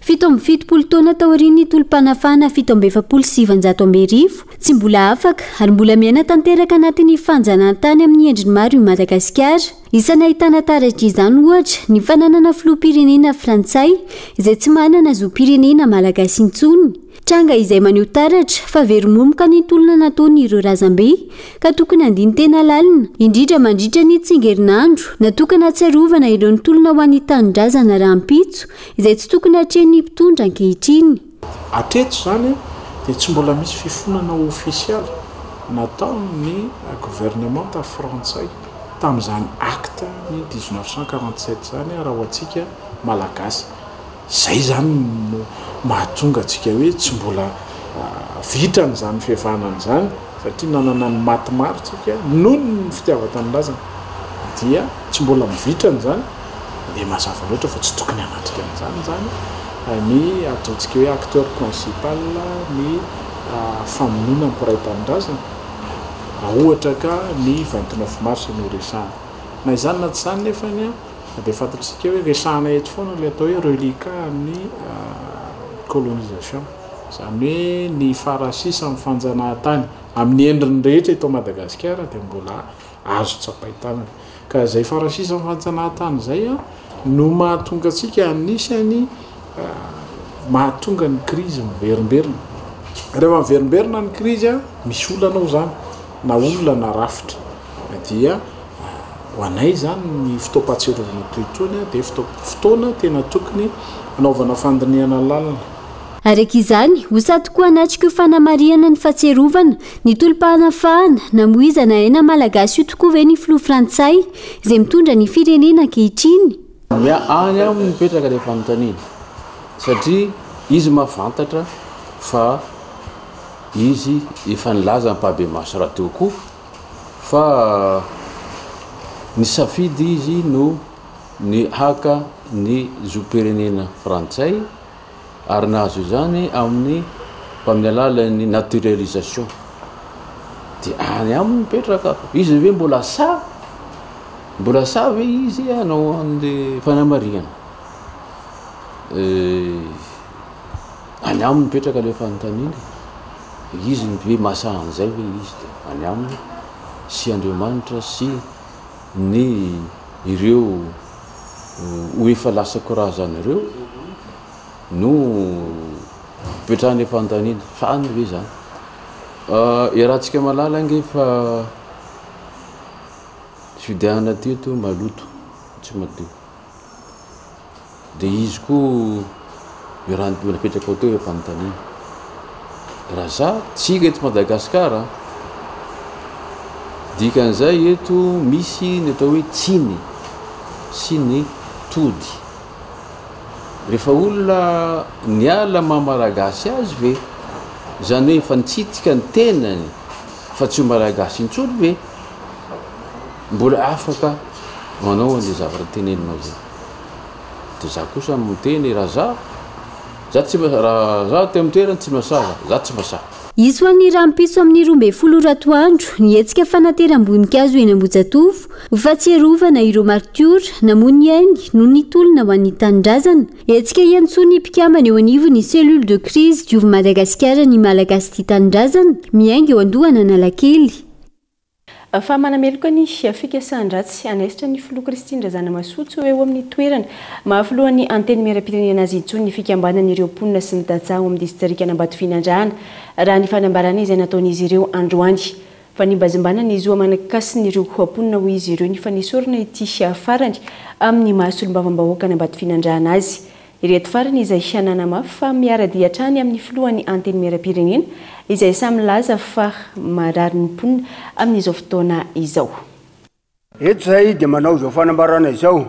77 taona taorian'ny tolom-panafahana 1947, tsy mbola afaka ary mbola miaina tanteraka anatin'ny fanjanahantany amin'ny endriny maro i Madagasikara. Isan'ny ahitana taratra izany, ohatra, ny fananana filoham-pirenena frantsay izay tsy manana zom-pirenena malagasy intsony. Tranga izay maneho taratra fa very momoka ny tolona nataon'ireo razambe ka tokony handini-tena lalina, indrindra mandritra ny tsingerinandro natokana hahatsiarovana ireo nitolona ho an'ny tanindrazana rahampitso izay tsy tokony hatrehin'ny mpitondra ankehitriny. Hatreto izany dia tsy mbola misy fifonana ofisialy nataon'ny governemanta frantsay tamin'izany acte ny 1947 izany raha ho antsika Malagasy. Izay izany no mahatonga antsika hoe tsy mbola vitrana izany fihavanana izany satria nanana ny maty maro tsika noho ny fitiavan-tanindrazana dia tsy mbola mivitrana izany dia mazava loatra fa tsy tokony hanatrika an'izany izany ny ataontsika hoe acteur principal ny famonoana ny mpiray tanindrazana raha ohatra ka ny 29 mars no resahana. Na izany na tsy izany nefany dia fantatsika hoe resahana eto foana ilay atao hoe reliquat amin'ny colonisation. Izany hoe ny farasisa amin'ny fanjanahantany amin'ny endriny rehetra eto Madagasikara dia mbola azo tsapain-tanana. Ka izay farasisa amin'ny fanjanahantany izay no mahatonga antsika anisany mahatonga ny krizy miverimberina. Rehefa miverimberina ny krizy, misy olana ao izany, na olona na rafitra. Dia ho anay izany ny fotoam-pahatsiarovana toy itony dia fotoana tena tokony hanaovana fandinihana lalina. Araka izany, ho sahy tokoa hanatrika io fanamarihana ny fahatsiarovana ny tolom-pahanafahana namoizana aina malagasy io tokoa ve ny filoha frantsay izay mitondra ny firenena ankehitriny? Any aminy mipetraka ilay fanontaniana satria izy mahafantatra fa izy efa nilaza ampahibemaso rahateo koa fa nisafidy izy no ny haka ny zom-pirenena frantsay ary nahazo izany amin'ny amin'ny alalan'ny naturalisation dia any aminy mipetraka izy ve mbola sahy mbola sahy ve izy hanao an'le fanamarihana? Any aminy mipetraka ilay fanontaniana e. Izy no hoe mahasahy an'izay ve izy dia any aminy sy Andriamanitra sy ny ireo ho efa lasa korazana ireo no ipetrahan'ilay fanontaniana. Fa any ve izany? Iarahantsika mahalala ange fa fifidianana teto maloto, tsy madio. Dia izy koa io raha ny napetraka teo ilay fanontaniana. Raha za, tsika eto Madagasikara, dikan'izay eto misy ny atao hoe tsiny sy ny tody. Rehefa olona niala maha Malagasy azy ve, izany hoe efa nitsidika ny tenany fa tsy ho Malagasy intsony ve, mbola afaka manao an'izay zavatra teneninao izay. Dia za kosa miteny raha za, za tsy raha za teo amin'ny toerany tsy mahasahy za, za tsy mahasahy. Hisy ho an'ny rahampitso amin'ny 12 ora atoandro ny hetsika fanateram-boninkazo eny Ambohijatovo ho fahatsiarovana ireo martiora namoy ny ainy noho ny tolona ho an'ny tanindrazana. Hetsika hiantsoan'ny mpikambana eo anivon'ny Cellule de crise Diovy Madagasikara ny Malagasy tia tanindrazana miainga eo andohan'Analakely. Fa manameloka ny fikasan-dratsy hanaisotra ny filoha Christine Razanamahasoa tsy ho eo amin'ny toerana maha filohan'ny Antenimierampirenena azy intsony ny fikambanan'ireo mponina sy ny tantsaha ao amin'ny distrikan'Ambatofinandrahana, raha ny fanambarana izay nataon'izy ireo androany. Fanimbazimbana ny zo aman-kasin'ireo mponina hoy izy ireo ny fanesorana ity farany amin'ny maha solombavambahoakan'Ambatofinandrahana azy. Ireto farany izay nanamafy fa miara-dia hatrany amin'ny filohan'ny Antenimierampirenena izay samy milaza fa marary ny mponina amin'izao fotoana izao. Eto izahay dia manao izao fanambarana izao,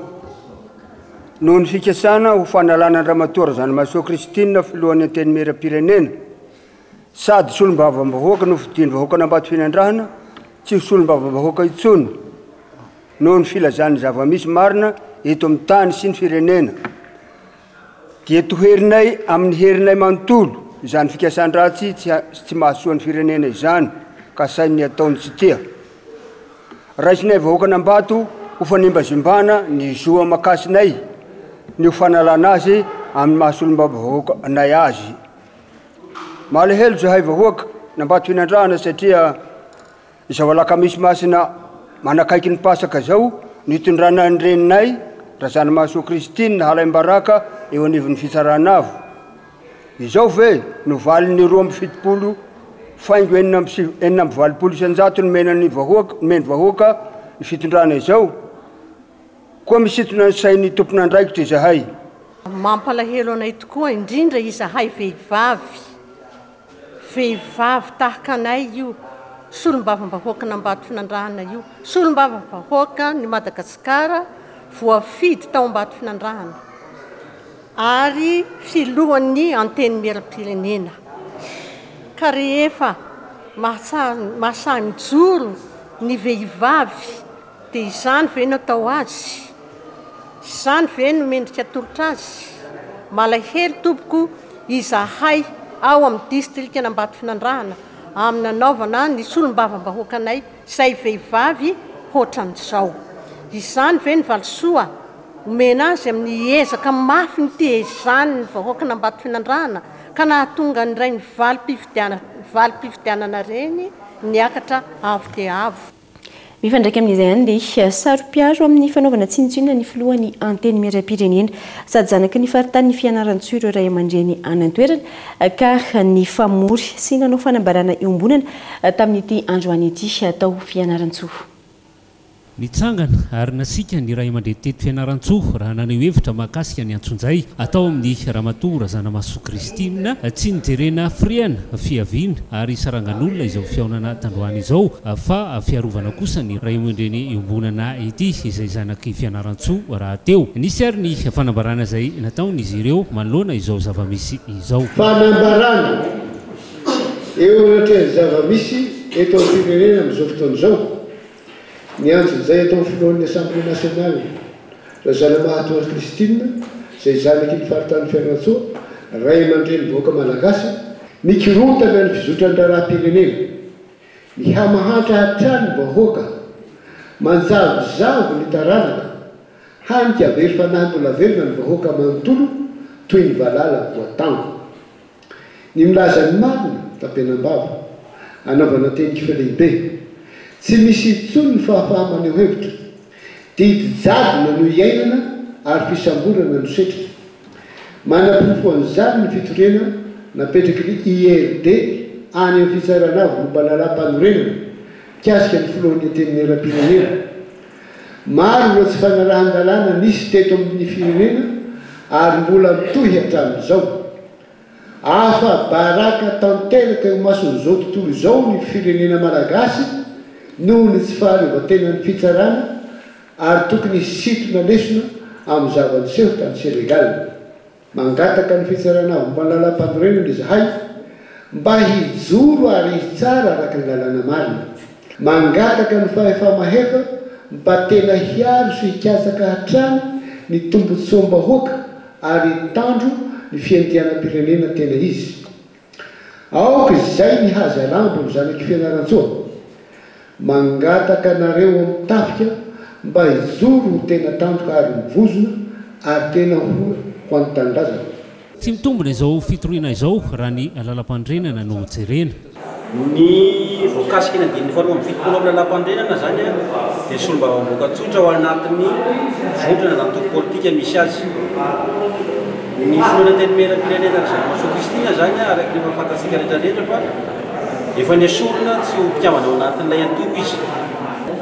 noho ny fikasana ho fanalana an-dRamatoa Razanamahasoa Christine filohan'ny Antenimierampirenena sady solombavambahoaka nofidian'ny vahoakan'Ambatofinandrahana tsy ho solombavambahoaka intsony noho ny filazany ny zava-misy marina eto amin'ny tany sy ny firenena, dia toherinay amin'ny herinay manontolo izany fikasan-dratsy tsy mahasoa ny firenena izany kasain'ny ataony tsy tia. Raisinay vahoakan'Ambato ho fanimbazimbana ny zo aman-kasinay ny ho fanalana azy amin'ny maha solombavambahoaka anay azy. Malahelo izahay vahoaka n'Ambatofinandrahana satria Izao alakamisy masina manakaiky ny Pasaka izao no itondrana ny reninay, Razanamahasoa Christine, halaim-baraka eo anivon'ny Fitsarana Avo. Izao ve no valin'ny 72 faingo 86% nomena ny vahoaka, nomen'ny vahoaka ny fitondrana izao? Koa misintona ny sain'ny tompon'andraikitra izahay. Mampalahelo anay tokoa, indrindra izahay vehivavy. Vehivavy tahaka anay io solombavambahoakan'Ambatofinandrahana io, solombavambahoakan'i Madagasikara voafidy tao Ambatofinandrahana ary filohan'ny Antenimierampirenena. Ka rehefa mahasahy mijoro ny vehivavy Dia izany ve no atao azy? Izany ve no mendrika atolotra azy? Malahelo tompoko izahay ao amin'ny distrikan'Ambatofinandrahana amin'ny nanaovana ny solombavambahoakanay izay vehivavy hoatran'izao. Izany ve ny valisoa omena azy amin'ny ezaka mafy nitezany ny vahoakan'Ambatofinandrahana ka nahatonga an'ireny valim-pifidianana ireny niakatra avo dia avo? Mifandraika amin'izay ihany dia saro-piaro amin'ny fanaovana tsinontsinona ny filohan'ny Antenimierampirenena sady zanaky ny faritanin'i Fianarantsoa ireo ray aman-dreny any an-toerana ka nifamory sy nanao fanambarana iombonana tamin'ity androany ity tao Fianarantsoa. Nitsangana ary nasiaka ny ray aman-dreny teto Fianarantsoa raha naneho hevitra mahakasika ny antsonjay atao amin'ny Ramatoa Razanamahasoa Christine. Tsy nijerena firehana, fiaviana ary sarangan'olona izao fihaonana tandroany izao fa fiarovana kosa ny ray aman-dreny iombonana ity izay zanak'i Fianarantsoa rahateo. Nisy ary ny fanambarana izay nataon'izy ireo manoloana izao zava-misy izao. Fanambarana eo anatrehan'ny zava-misy eto amin'ny firenena amin'izao fotoana izao ny antsonjay ataon'ny filohan'ny Assemblée nationale, Razanamahasoa Christine, izay zanaky ny faritanin'i Fianarantsoa, ray aman-dreny vahoaka malagasy, Mikorontana ny fizotran'ny raharaham-pirenena. Mihamahantra hatrany ny vahoaka. Manjavozavo ny taranaka. Hany ka very fanahy mbola velona ny vahoaka manontolo toy ny valala voatango. Ny milaza ny marina, tapenam-bava. Anaovana teny kifa lehibe. Tsy misy intsony ny fahafaha-maneho hevitra. Didy jadona no iainana ary fisamborana no setrika. Manaporofo an'izany ny fitoriana napetraky ny IRD any amin'ny Fitsarana Avo momba ny Lalàmpanorenana mikasika ny filohan'ny Antenimierampirenena. Maro ireo tsy fanarahan-dalàna nisy teto amin'ny firenena ary mbola mitohy hatramin'izao. Afa-baraka tanteraka eo imason'izao tontolo izao ny firenena malagasy noho ny tsy fahaleovantenan'ny fitsarana ary tokony hisintona lesona amin'ny zava-niseho tany Sénégal. Mangataka ny Fitsarana Avo Momba ny Lalàmpanorenana izahay mba hijoro ary hitsara araka ny lalàna marina. Mangataka ny fahefa-mahefa mba tena hiaro sy hikatsaka hatrany ny tombontsoam-bahoaka ary hitandro ny fiandrianam-pirenena tena izy. Aoka izay ny haza lambo ny zanak'i Fianarantsoa. Mangataka anareo ao amin'ny tafika mba hijoro ho tena tandroka ary mivozona ary tena ho ho an'ny tanindrazana. Tsy mitombina izao fitoriana izao raha ny lalàmpanorenana no jerena. Ny voakasiky ny andininy faharoa amby 70 amin'ny lalàmpanorenana izany dia solombavambahoaka tsotra ao anatin'ny vondrona na antoko politika misy azy. Ny filohan'ny Antenimierampirenena Razanamahasoa Christine izany araka ny efa fantatsika rehetra rehetra fa efa nesorina tsy ho mpikambana ao anatin'ilay antoko izy.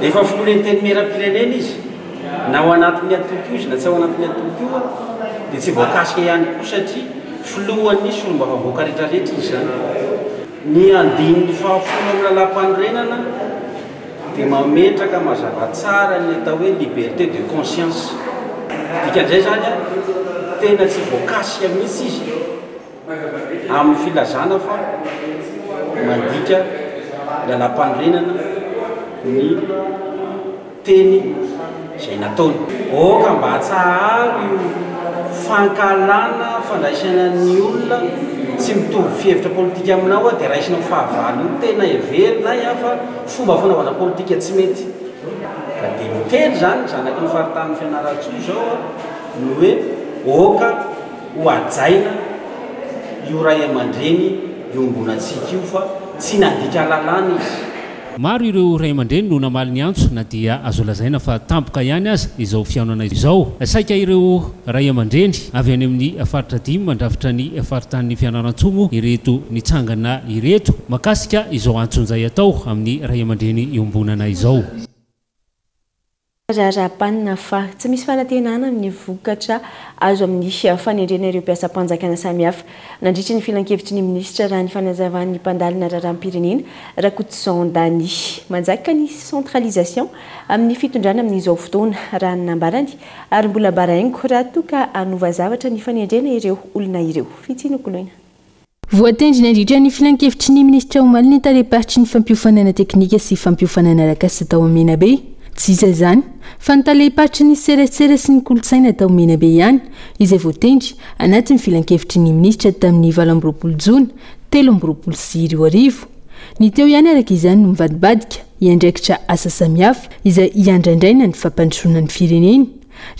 Efa filohan'ny Antenimierampirenena izy na ao anatin'ny antoko io izy na tsy ao anatin'ny antoko io dia tsy voakasika ihany koa satria filohan'ny solombavambahoaka rehetra rehetra izy izany. Ny andininy fahafolo amin'ny lalàmpanorenana dia mametraka mazava tsara ny atao hoe liberté de conscience. Dikan'izay izany, tena tsy voakasika mihitsy izy amin'ny filazana fa mandika lalàmpanorenana ny teny izay nataony. Aoka mba atsaharo io fankahalana fandraisana ny olona tsy mitovy fihevitra politika aminao dia raisina ho fahavalo io. Tena heverinay fa fomba fanaovana politika tsy mety. Ka dia miteny izany ny zanaky ny faritanin'i Fianarantsoa izao ny hoe aoka ho hajaina io ray aman-dreny iombonantsika io fa tsy nandika lalàna izy. Maro ireo ray aman-dreny no namaly ny antso na dia azo lazaina fa tampoka ihany aza izao fihaonana izao. Saika ireo ray aman-dreny avy any amin'ny faritra dimy mandrafitra ny faritanin'i Fianarantsoa moa ireto nitsangana ireto makasika izao antsonjay atao amin'ny ray aman-dreny iombonana izao. Raharaham-panina fa tsy misy fanantenana amin'ny vokatra azo amin'ny fanendrena ireo mpiasam-panjakana samihafa nandritry ny filankevitry ny minisitra raha ny fanazavan'ny mpandalina raharaham-pirenena Rakotoson Dany. Manjaka ny centralisation amin'ny fitondrana amin'izao fotoana raha ny nambarany ary mbola baraingo raha toa ka hanova zavatra ny fanendrena ireo olona ireo. Fitsinokoloina. Voatendry nandritra ny filankevitry ny minisitra omaly ny talem-paritry ny fampiofanana teknika sy fampiofanana arak'asa tao Menabe. Tsy iza izany fa ny talem-paritry ny serasera sy ny kolontsaina tao Menabe ihany izay voatendry anatin'ny filankevitry ny minisitra tamin'ny 28 jona 2023. Ny teo ihany araka izany no mivadibadika hiandraikitra asa samihafa izay hiandraindraina ny fampandrosoana ny firenena.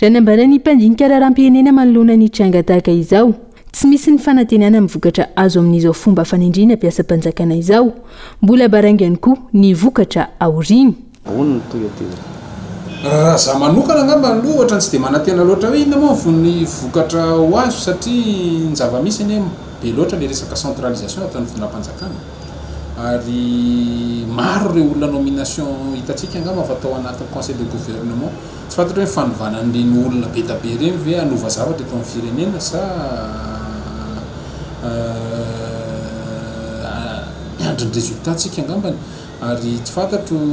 Raha nambaran'ny mpandinika raharaham-pirenena manoloana ny tranga tahaka izao, Tsy misy ny fanantenana amin'ny vokatra azo amin'izao fomba fanendrena mpiasam-panjakana izao. Mbola baraingo ihany koa ny vokatra aoriana. Ambony ny toy aty zay. Raha za manokana angamba aloha ohatran'ny tsy dia manantena loatra hoe inona moa ny vokatra ho azo satria ny zava-misy anie be loatra ilay resaka centralisation ataon'ny fitondram-panjakana ary maro ireo olona nomination hitantsika angamba fa tao anatin'ny conseil de gouvernement Tsy fantatro hoe ny fanovana an'ireny olona be da be ireny ve hanova zavatra eto amin'ny firenena sa miandry ny résultat tsika angambany ary tsy fantatro ny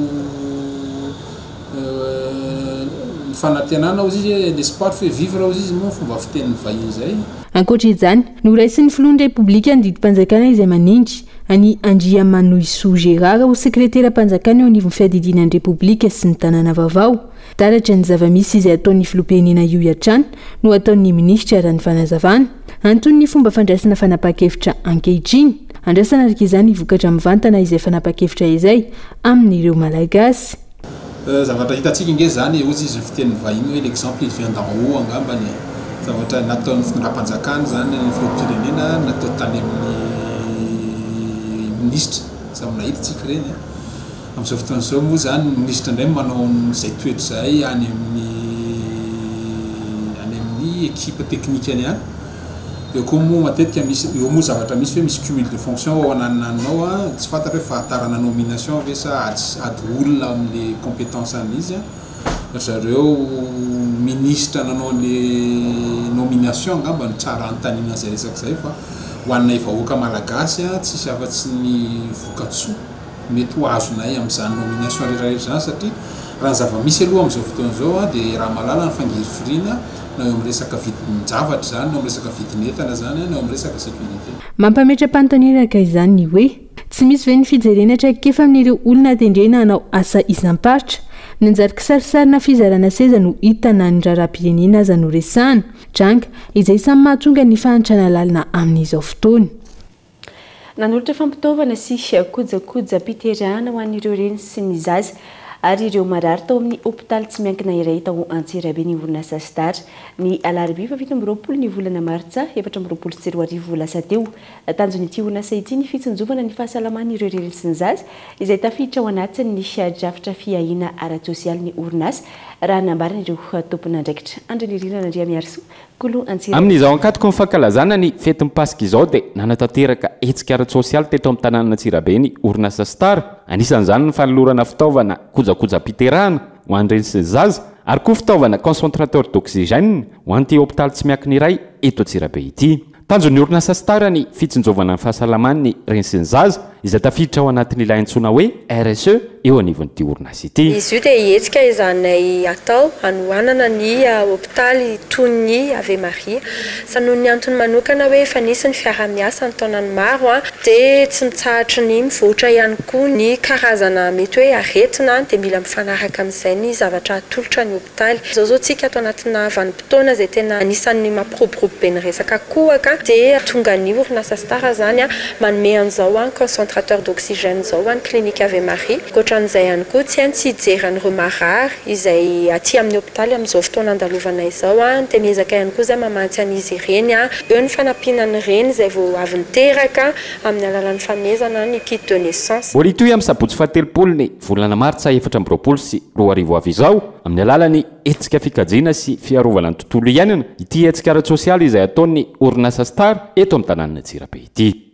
fanantenana hozy izy hoe l'espoir fait vivre hozy izy moa fomba fitenin'ny vahiny izay. Ankoatra izany, noraisin'ny filohan'ny Repoblika ny didim-panjakana izay manendry an'i Andriamanohisoa Gérard ho sekreteram-panjakana eo anivon'ny fiadidiana ny Repoblika sy ny tanàna vaovao. Taratra ny zava-misy izay ataon'ny filoham-pirenena io hatrany no ataon'ny minisitra raha ny fanazavana. Anton'ny fomba fandraisana fanapahan-kevitra ankehitriny. Andrasana araka izany ny vokatra mivantana izay fanapahan-kevitra izay amin'ireo Malagasy. Zavatra hitantsika ange izany e, hozy izy ny fitenin'ny vahiny hoe l'exemple il vient d'en haut angambany e. Zavatra nataon'ny fitondram-panjakana izany, ny filoham-pirenena, natao tany amin'ny minisitra, samy nahita tsika ireny an. Amin'izao fotoana izao moa izany ny minisitra indray manao an'izay toetra izay any amin'ny any amin'ny ekipa teknikany any. Eo koa moa matetika misy, eo moa zavatra misy hoe misy cumul de fonction ao ananona ao an, tsy fantatra hoe fahatarana nomination ve sa ady ady olona amin'le compétence an'izy an. Ry zareo minisitra nanao an'le nomination angamba no tsara anontaniana an'izay resaka izay fa ho anay vahoaka malagasy an, tsisy afa-tsy ny vokatsoa mety ho azonay amin'izany nomination rehetra rehetra izany satria raha ny zava-misy aloha amin'izao fotoana izao an dia raha malala ny fangirifiriana na eo amin'ny resaka vidin-javatra izany na eo amin'ny resaka vidin'entana izany na eo amin'ny resaka sécurité. Mampametra-panontaniana araka izany ny hoe, tsy misy ve ny fijerena traikefa amin'ireo olona tendrena hanao asa isam-paritra? Nanjary kisarisarina fizarana seza no hita na ny raharaham-pirenena aza no resahana. Tranga izay samy mahatonga ny fahantrana lalina amin'izao fotoana. Nanolotra fampitaovana sy kojakojam-piterahana ho an'ireo reny sy ny zaza ary ireo marary tao amin'ny hopitaly tsy miankina iray tao Antsirabe ny orinasa Star ny alarobia faha 27 ny volana martsa 2024 lasa teo. Tanjon'ity orinasa ity ny fitsinjovana ny fahasalaman'ireo reny sy ny zaza izay tafiditra ao anatin'ny drafitra fiahiana ara-tsosialy ny orinasa raha nambaran'ireo tompon'andraikitra. Andry Nirina Randriamiarisoa Kolo Antsirabe. Amin'izao ankatoky ny fankalazana ny fetin'ny Paska izao dia nanatanteraka hetsika ara-tsosialy teto amin'ny tanànan'Antsirabe ny orinasa Star. Anisan'izany ny fanolorana fitaovana kojakojam-piterahana ho an'ny reny sy ny zaza ary koa fitaovana concentrateur d'oxygène ho an'ity hopitaly tsy miankina iray eto Antsirabe ity. Tanjon'ny orinasa Star ny fitsinjovana ny fahasalaman'ny reny sy ny zaza izay tafiditra ao anatin'ilay antsoina hoe RSE eo anivon'ity orinasa ity. Izy io dia hetsika ezahanay atao hanohanana ny hopitaly toy ny Ave Maria. Sa noho ny antony manokana hoe efa nisy ny fiaraha-miasa an-taonany maro dia tsy mitsahatry ny mivoatra ihany koa ny karazana mety hoe aretina dia mila mifanaraka amin'izay ny zavatra atolotra ny hopitaly. Izao izao tsika ato anatina vanim-potoana izay tena anisan'ny mampiroborobo be ny resaka kohaka dia tonga ny orinasa Star izany manome an'izao concentrateur d'oxygène izao ho an'ny clinique Ave Maria. Ankoatra an'izay ihany koa tsy hay ny tsy hijery an'ireo marary izay aty amin'ny hopitaly amin'izao fotoana andalovana izao dia miezaka ihany koa izay mamatsy an'izy ireny. Eo ny fanampiana ny reny izay vao avy niteraka amin'ny alalan'ny fanomezana ny kit de naissance. Mbola hitohy amin'ny sabotsy fahatelopolo ny volana martsa 2024 ho avy izao, amin'ny alalan'ny hetsika fikajiana sy fiarovana ny tontolo iainana, ity hetsika ara-tsosialy izay ataon'ny orinasa Star eto amin'ny tanànan'Antsirabe ity.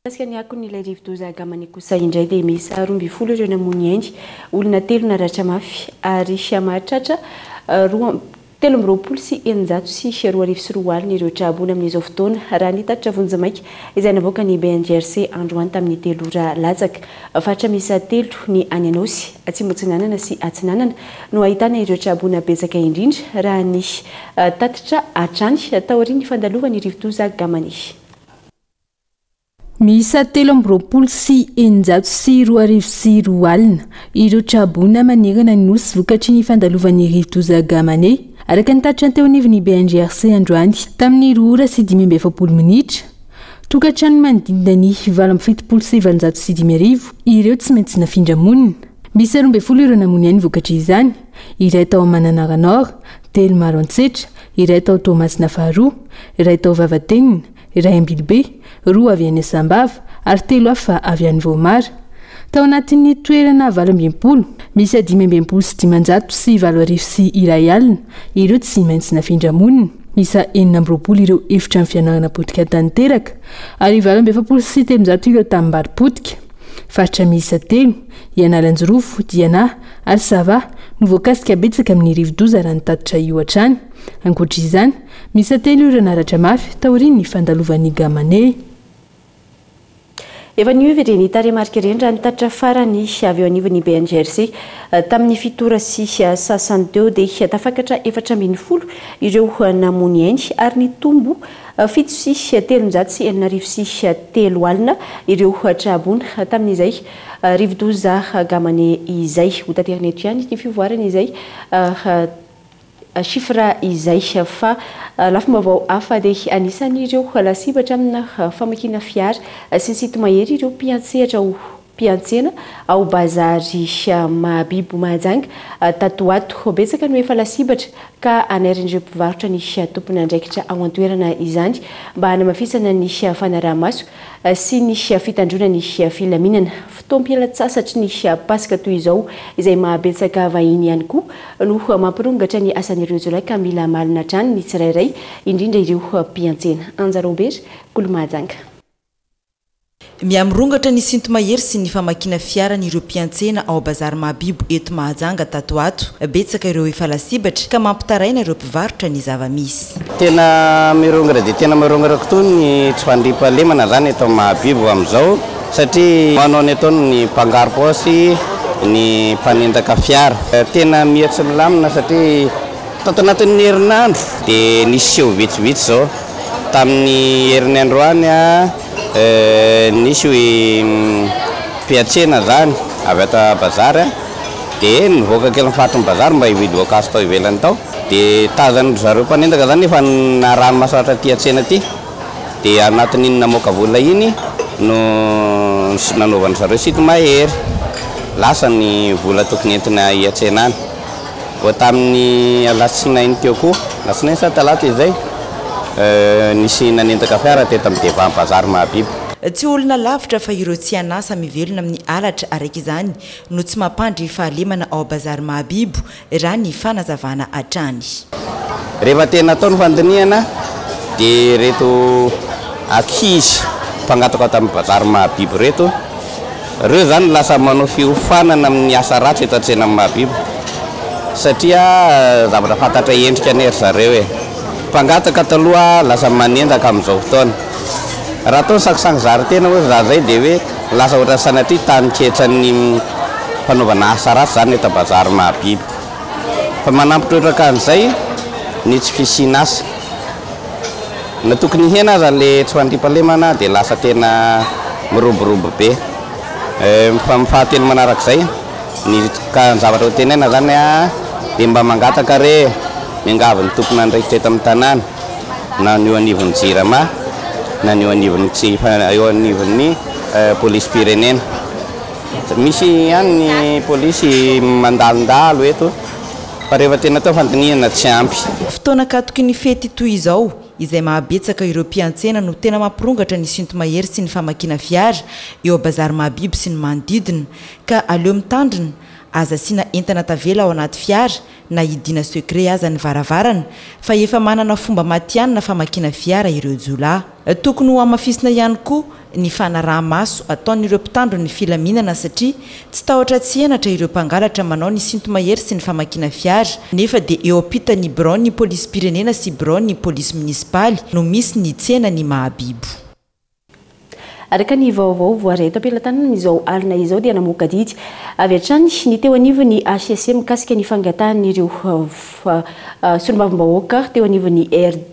Mikasika ny akon'ilay rivodoza Gamane kosa indray dia miisa 12 ireo namoy ny ainy, olona telo naratra mafy ary mahatratra roa 223 2022 ireo tra-boina amin'izao fotoana, raha ny tatitra vonjimaika izay navoakan'ny BNGRC androany tamin'ny telo ora latsaka. Faritra miisa telo, ny any Anôsy, Atsimo Atsinanana sy Atsinanana, no ahitana ireo tra-boina betsaka indrindra, raha ny tatitra hatrany, taorian'ny fandalovan'ny rivodoza Gamane. Miisa 2023 20 ireo tra-boina manerana ny Nosy vokatry ny fandalovan'ny rivodoza Gamane, araka ny tatitra teo anivon'ny BNGRC androany tamin'ny roa ora sy 45 minitra. Tokantrano manodidina ny 878 ireo tsy maintsy nafindra monina. Miisa 12 ireo namoy ny ainy vokatr'izany, iray tao Mananara Nord, telo Maroantsetra, iray tao Toamasina faharoa, iray tao Vavatenina, iray Ambilobe, roa avy any Sambava ary telo hafa avy any Vohemar. Tao anatin'ny toerana 68, miisa 1865 ireo tsy maintsy nafindra monina. Miisa 26 ireo efitrano fianarana potika tanteraka ary 348 ireo tanimbary potika. Faritra miisa telo, i Analanjirofo, Diana ary Sava no voakasika betsaka amin'ny rivodoza raha ny tatitra io hatrany. Ankoatra izany, miisa telo ireo naratra mafy taorian'ny fandalovan'ny Gamane. Efa niova ireny tarehimarika ireny raha ny tatitra farany avy eo anivon'ny BNGRC tamin'ny fito ora sy sasany teo dia tafakatra 14 ireo namoy ainy ary nitombo 307 306 ireo tra-boina tamin'izay rivodoza Gamane izay. Ho taterina eto ihany ny fivoarana izay chiffre izay. Fa lafim-baovao hafa dia anisan'ireo lasibatra amina famakiana fiara sy ny sinto-mahery ireo mpiantsehatra ho. mpiantsena ao Bazary Mahabibo Mahajanga tato ho ato. Betsaka no efa lasibatra ka anairin'ireo mpivarotra ny tompon'andraikitra ao an-toerana izany mba hanamafisana ny fanaraha-maso sy ny fitandroana ny filaminana. Fotoam-pialan-tsasatry ny Paska toy izao izay mahabetsaka vahiny ihany koa no mampirongatra ny asan'ireo jiolahy ka mila malina hatrany ny tsirairay, indrindra ireo mpiantsena. Anja Robert, Kolo Mahajanga. Miha-mirongatra ny sinto-mahery sy ny famakiana fiaran'ireo mpiantsena ao Bazary Mahabibo eto Mahajanga tato ho ato. Betsaka ireo efa lasibatra ka mampitaraina ireo mpivarotra ny zava-misy. Tena mirongatra dia tena mirongatra koa ny tsy fandriampahalemana izany eto Mahabibo amin'izao satria manao ny ataony ny mpangaro-paosy, ny mpanendaka fiara. Tena miha tsy milamina satria tato anatin'ny herinandro dia nisy seho vitsivitsy izao. Tamin'ny herin'ny androany nisy mpiantsena izany avy ato bazary dia nivoaka kely ny faritry ny bazary mba hividy voankazo tao ivelany tao dia tazan-dry zareo mpanendaka izany efa naraha-maso hatraty an-tsena aty dia anatin'iny namoaka vola iny no nanaovan-dry zareo sinto-mahery, lasa ny vola tokony entina hiantsenana. Vao tamin'ny alatsinainy teo koa, alatsinainy sa talata izay, nisy nanendaka fiara teto amin'ny devant bazary Mahabibo. Tsy olona lavitra fa ireo tsy an'asa mivelona amin'ny halatra araka izany no tsy mampandry fahalemana ao Bazary Mahabibo, raha ny fanazavana hatrany. Rehefa tena atao ny fandinihana dia ireto ankizy mpangataka tamin'ny Bazary Mahabibo ireto, Ireo izany lasa manao fiofanana amin'ny asa ratsy eto an-tsenan'i Mahabibo satria zavatra fantatra endrika anie ry zareo e. Mpangataka taloha lasa manendaka amin'izao fotoana. Raha atao ny sangisangy zary tena hoy ry za zay dia hoe lasa ohatran'ny sanatria taninketsan'ny fanaovana asa ratsy izany eto bazary Mahabibo. Fa manampy trotraka an'izay ny tsy fisian'asa. Na tokony hihena aza le tsy fandriampahalemana dia lasa tena miroborobo be. Fa ny fahatelo manarak'izay, ny ka ny zavatra ho teneina zany dia mba mangataka re, miangavy ny tompon'andraikitra eto amin'ny tanàna, na ny eo anivon'ny jirama, na ny eo anivon'ny tsy eo anivon'ny polisim-pirenena. Misy ihany ny polisy mandalondalo eto. Fa rehefa tena atao fandinihana tsy ampy. Fotoana ankatoky ny fety toy izao, izay mahabetsaka ireo mpiantsena no tena mampirongatra ny sinto-mahery sy ny famakiana fiara eo Bazary Mahabibo sy ny manodidina, ka aleo mitandrina, aza asiana entana tavela ao anaty fiara na hidiana secret aza ny varavarana, fa efa manana fomba matihanina famakiana fiara ireo jiolahy. Tokony hohamafisina ihany koa ny fanaraha-maso ataon'ireo mpitandro ny filaminana satria tsy tahotra tsy henatra ireo mpangalatra manao ny sinto-mahery sy ny famakiana fiara nefa dia eo ampitan'ny biraon'ny polisim-pirenena sy biraon'ny polisy monisipaly no misy ny tsenan'i Mahabibo. Araka ny vaovao voaray eto am-pelatanana amin'izao alina izao dia namoaka didy avy hatrany ny teo anivon'ny hcc mikasika ny fangatahan'ireo Solombavambahoaka teo anivon'ny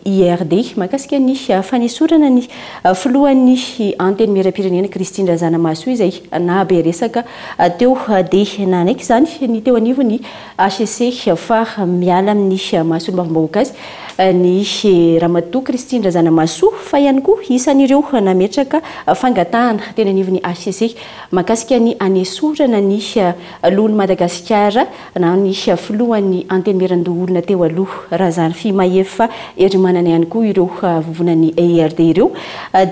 IRD mahakasika ny fanesorana ny filohan'ny Antenimierampirenena Christine Razanamahasoa izay nahabe resaka teo dia nanaiky izany ny teo anivon'ny hcc fa miala amin'ny maha solombavambahoaka azy ny Ramatoa Christine Razanamahasoa fa ihany koa isan'ireo nametraka fangatahana teny anivon'ny hcc mahakasika ny hanesorana ny loholon'i Madagasikara na ny filohan'ny Antenimierandoholona teo aloha Razafimahefa Herimanana ihany koa ireo vovonan'ny IRD ireo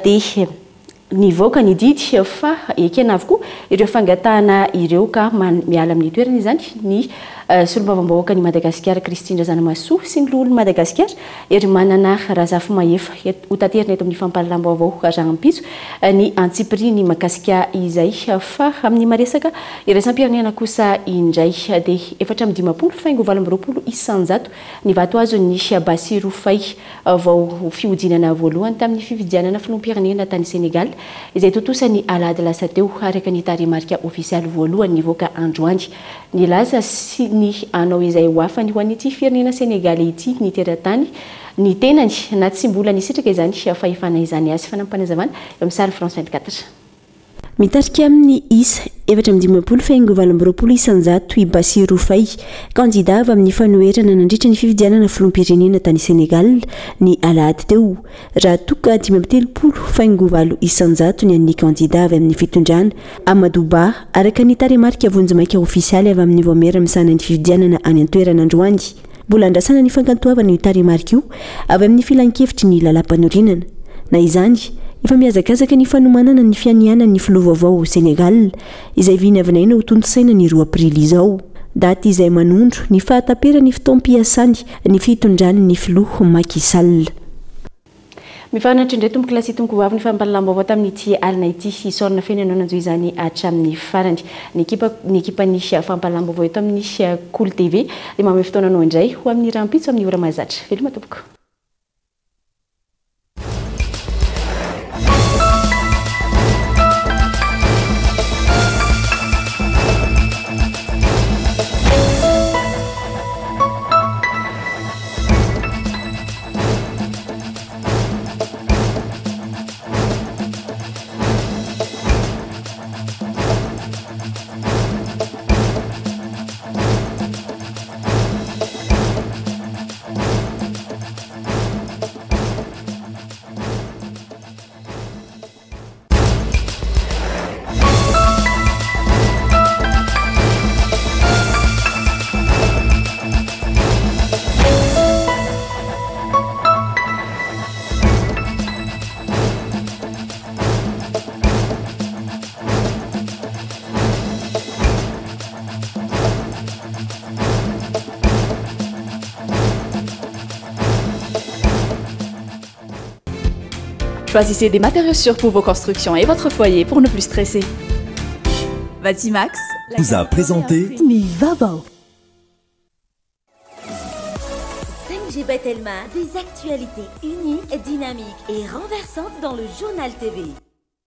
dia nivoaka ny didy fa ekena avokoa ireo fangatahana ireo ka miala amin'ny toerana izany ny solombavambahoakan'i Madagasikara Christine Razanamahasoa sy ny loholon'i Madagasikara Herimanana Razafimahefa. Hotaterina eto amin'ny fampahalalam-baovao rahampitso ny antsipiriany mahakasika izay fa amin'ny maresaka iraisam-pirenena kosa indray dia 54 faingo 28% ny vato azon'ny Bassirou Faye vao fihodinana voalohany tamin'ny fifidianana filoham-pirenena tany Senegal izay tontosa ny alahady lasa teo araka ny tarehimarika ofisialy voalohany nivoaka androany. Nilaza sy ny hanao izay ho afany ho an'ity firenena Senegaley ity ny teratany ny tenany na tsy mbola nisitraka izany fahefana izany azy. Fanampim-panazavana eo amin'ny sary France 24. Mitarika amin'ny isa 54 faingo 28 isanjato i Bassirou Faye, kandidà avy amin'ny fanoherana nandritra ny fifidianana filoham-pirenena tany Sénégal ny alahady teo, raha toa ka 35 faingo 8 isanjato ny an'ny kandidà avy amin'ny fitondrana, Amadou Ba, araka ny tarehimarika vonjimaika ofisialy avy amin'ny vaomiera misahana ny fifidianana any an-toerana androany. Mbola andrasana ny fankantoavana io tarehimarika io avy amin'ny filankevitry ny lalàmpanorenana. Na izany, efa mihazakazaka ny fanomanana ny fianianan'ny filoha vaovao ao Sénégal, izay vinavinaina ho tontosaina ny 2 aprily izao. Daty izay manondro ny fahataperan'ny fotoam-piasany ny fitondran'ny filoha Macky Sall. Mifanatri indray tompoko lahy sy tompoko vavy ny fampahalalam-baovao tamin'ity alina ity. Isaorana feno ianao nanjohy izany hatramin'ny farany. Ny ekipa ny ekipan'ny fampahalalam-baovao eto amin'ny Kolo TV dia manome fotoana anao indray ho amin'ny rahampitso amin'ny ora mahazatra. Veloma tompoko. Choisissez des matériaux sûrs pour vos constructions et votre foyer pour ne plus stresser. Batimax vous a présenté Mivavao. 5G Batelma, des actualités uniques, dynamiques et renversantes dans le journal TV.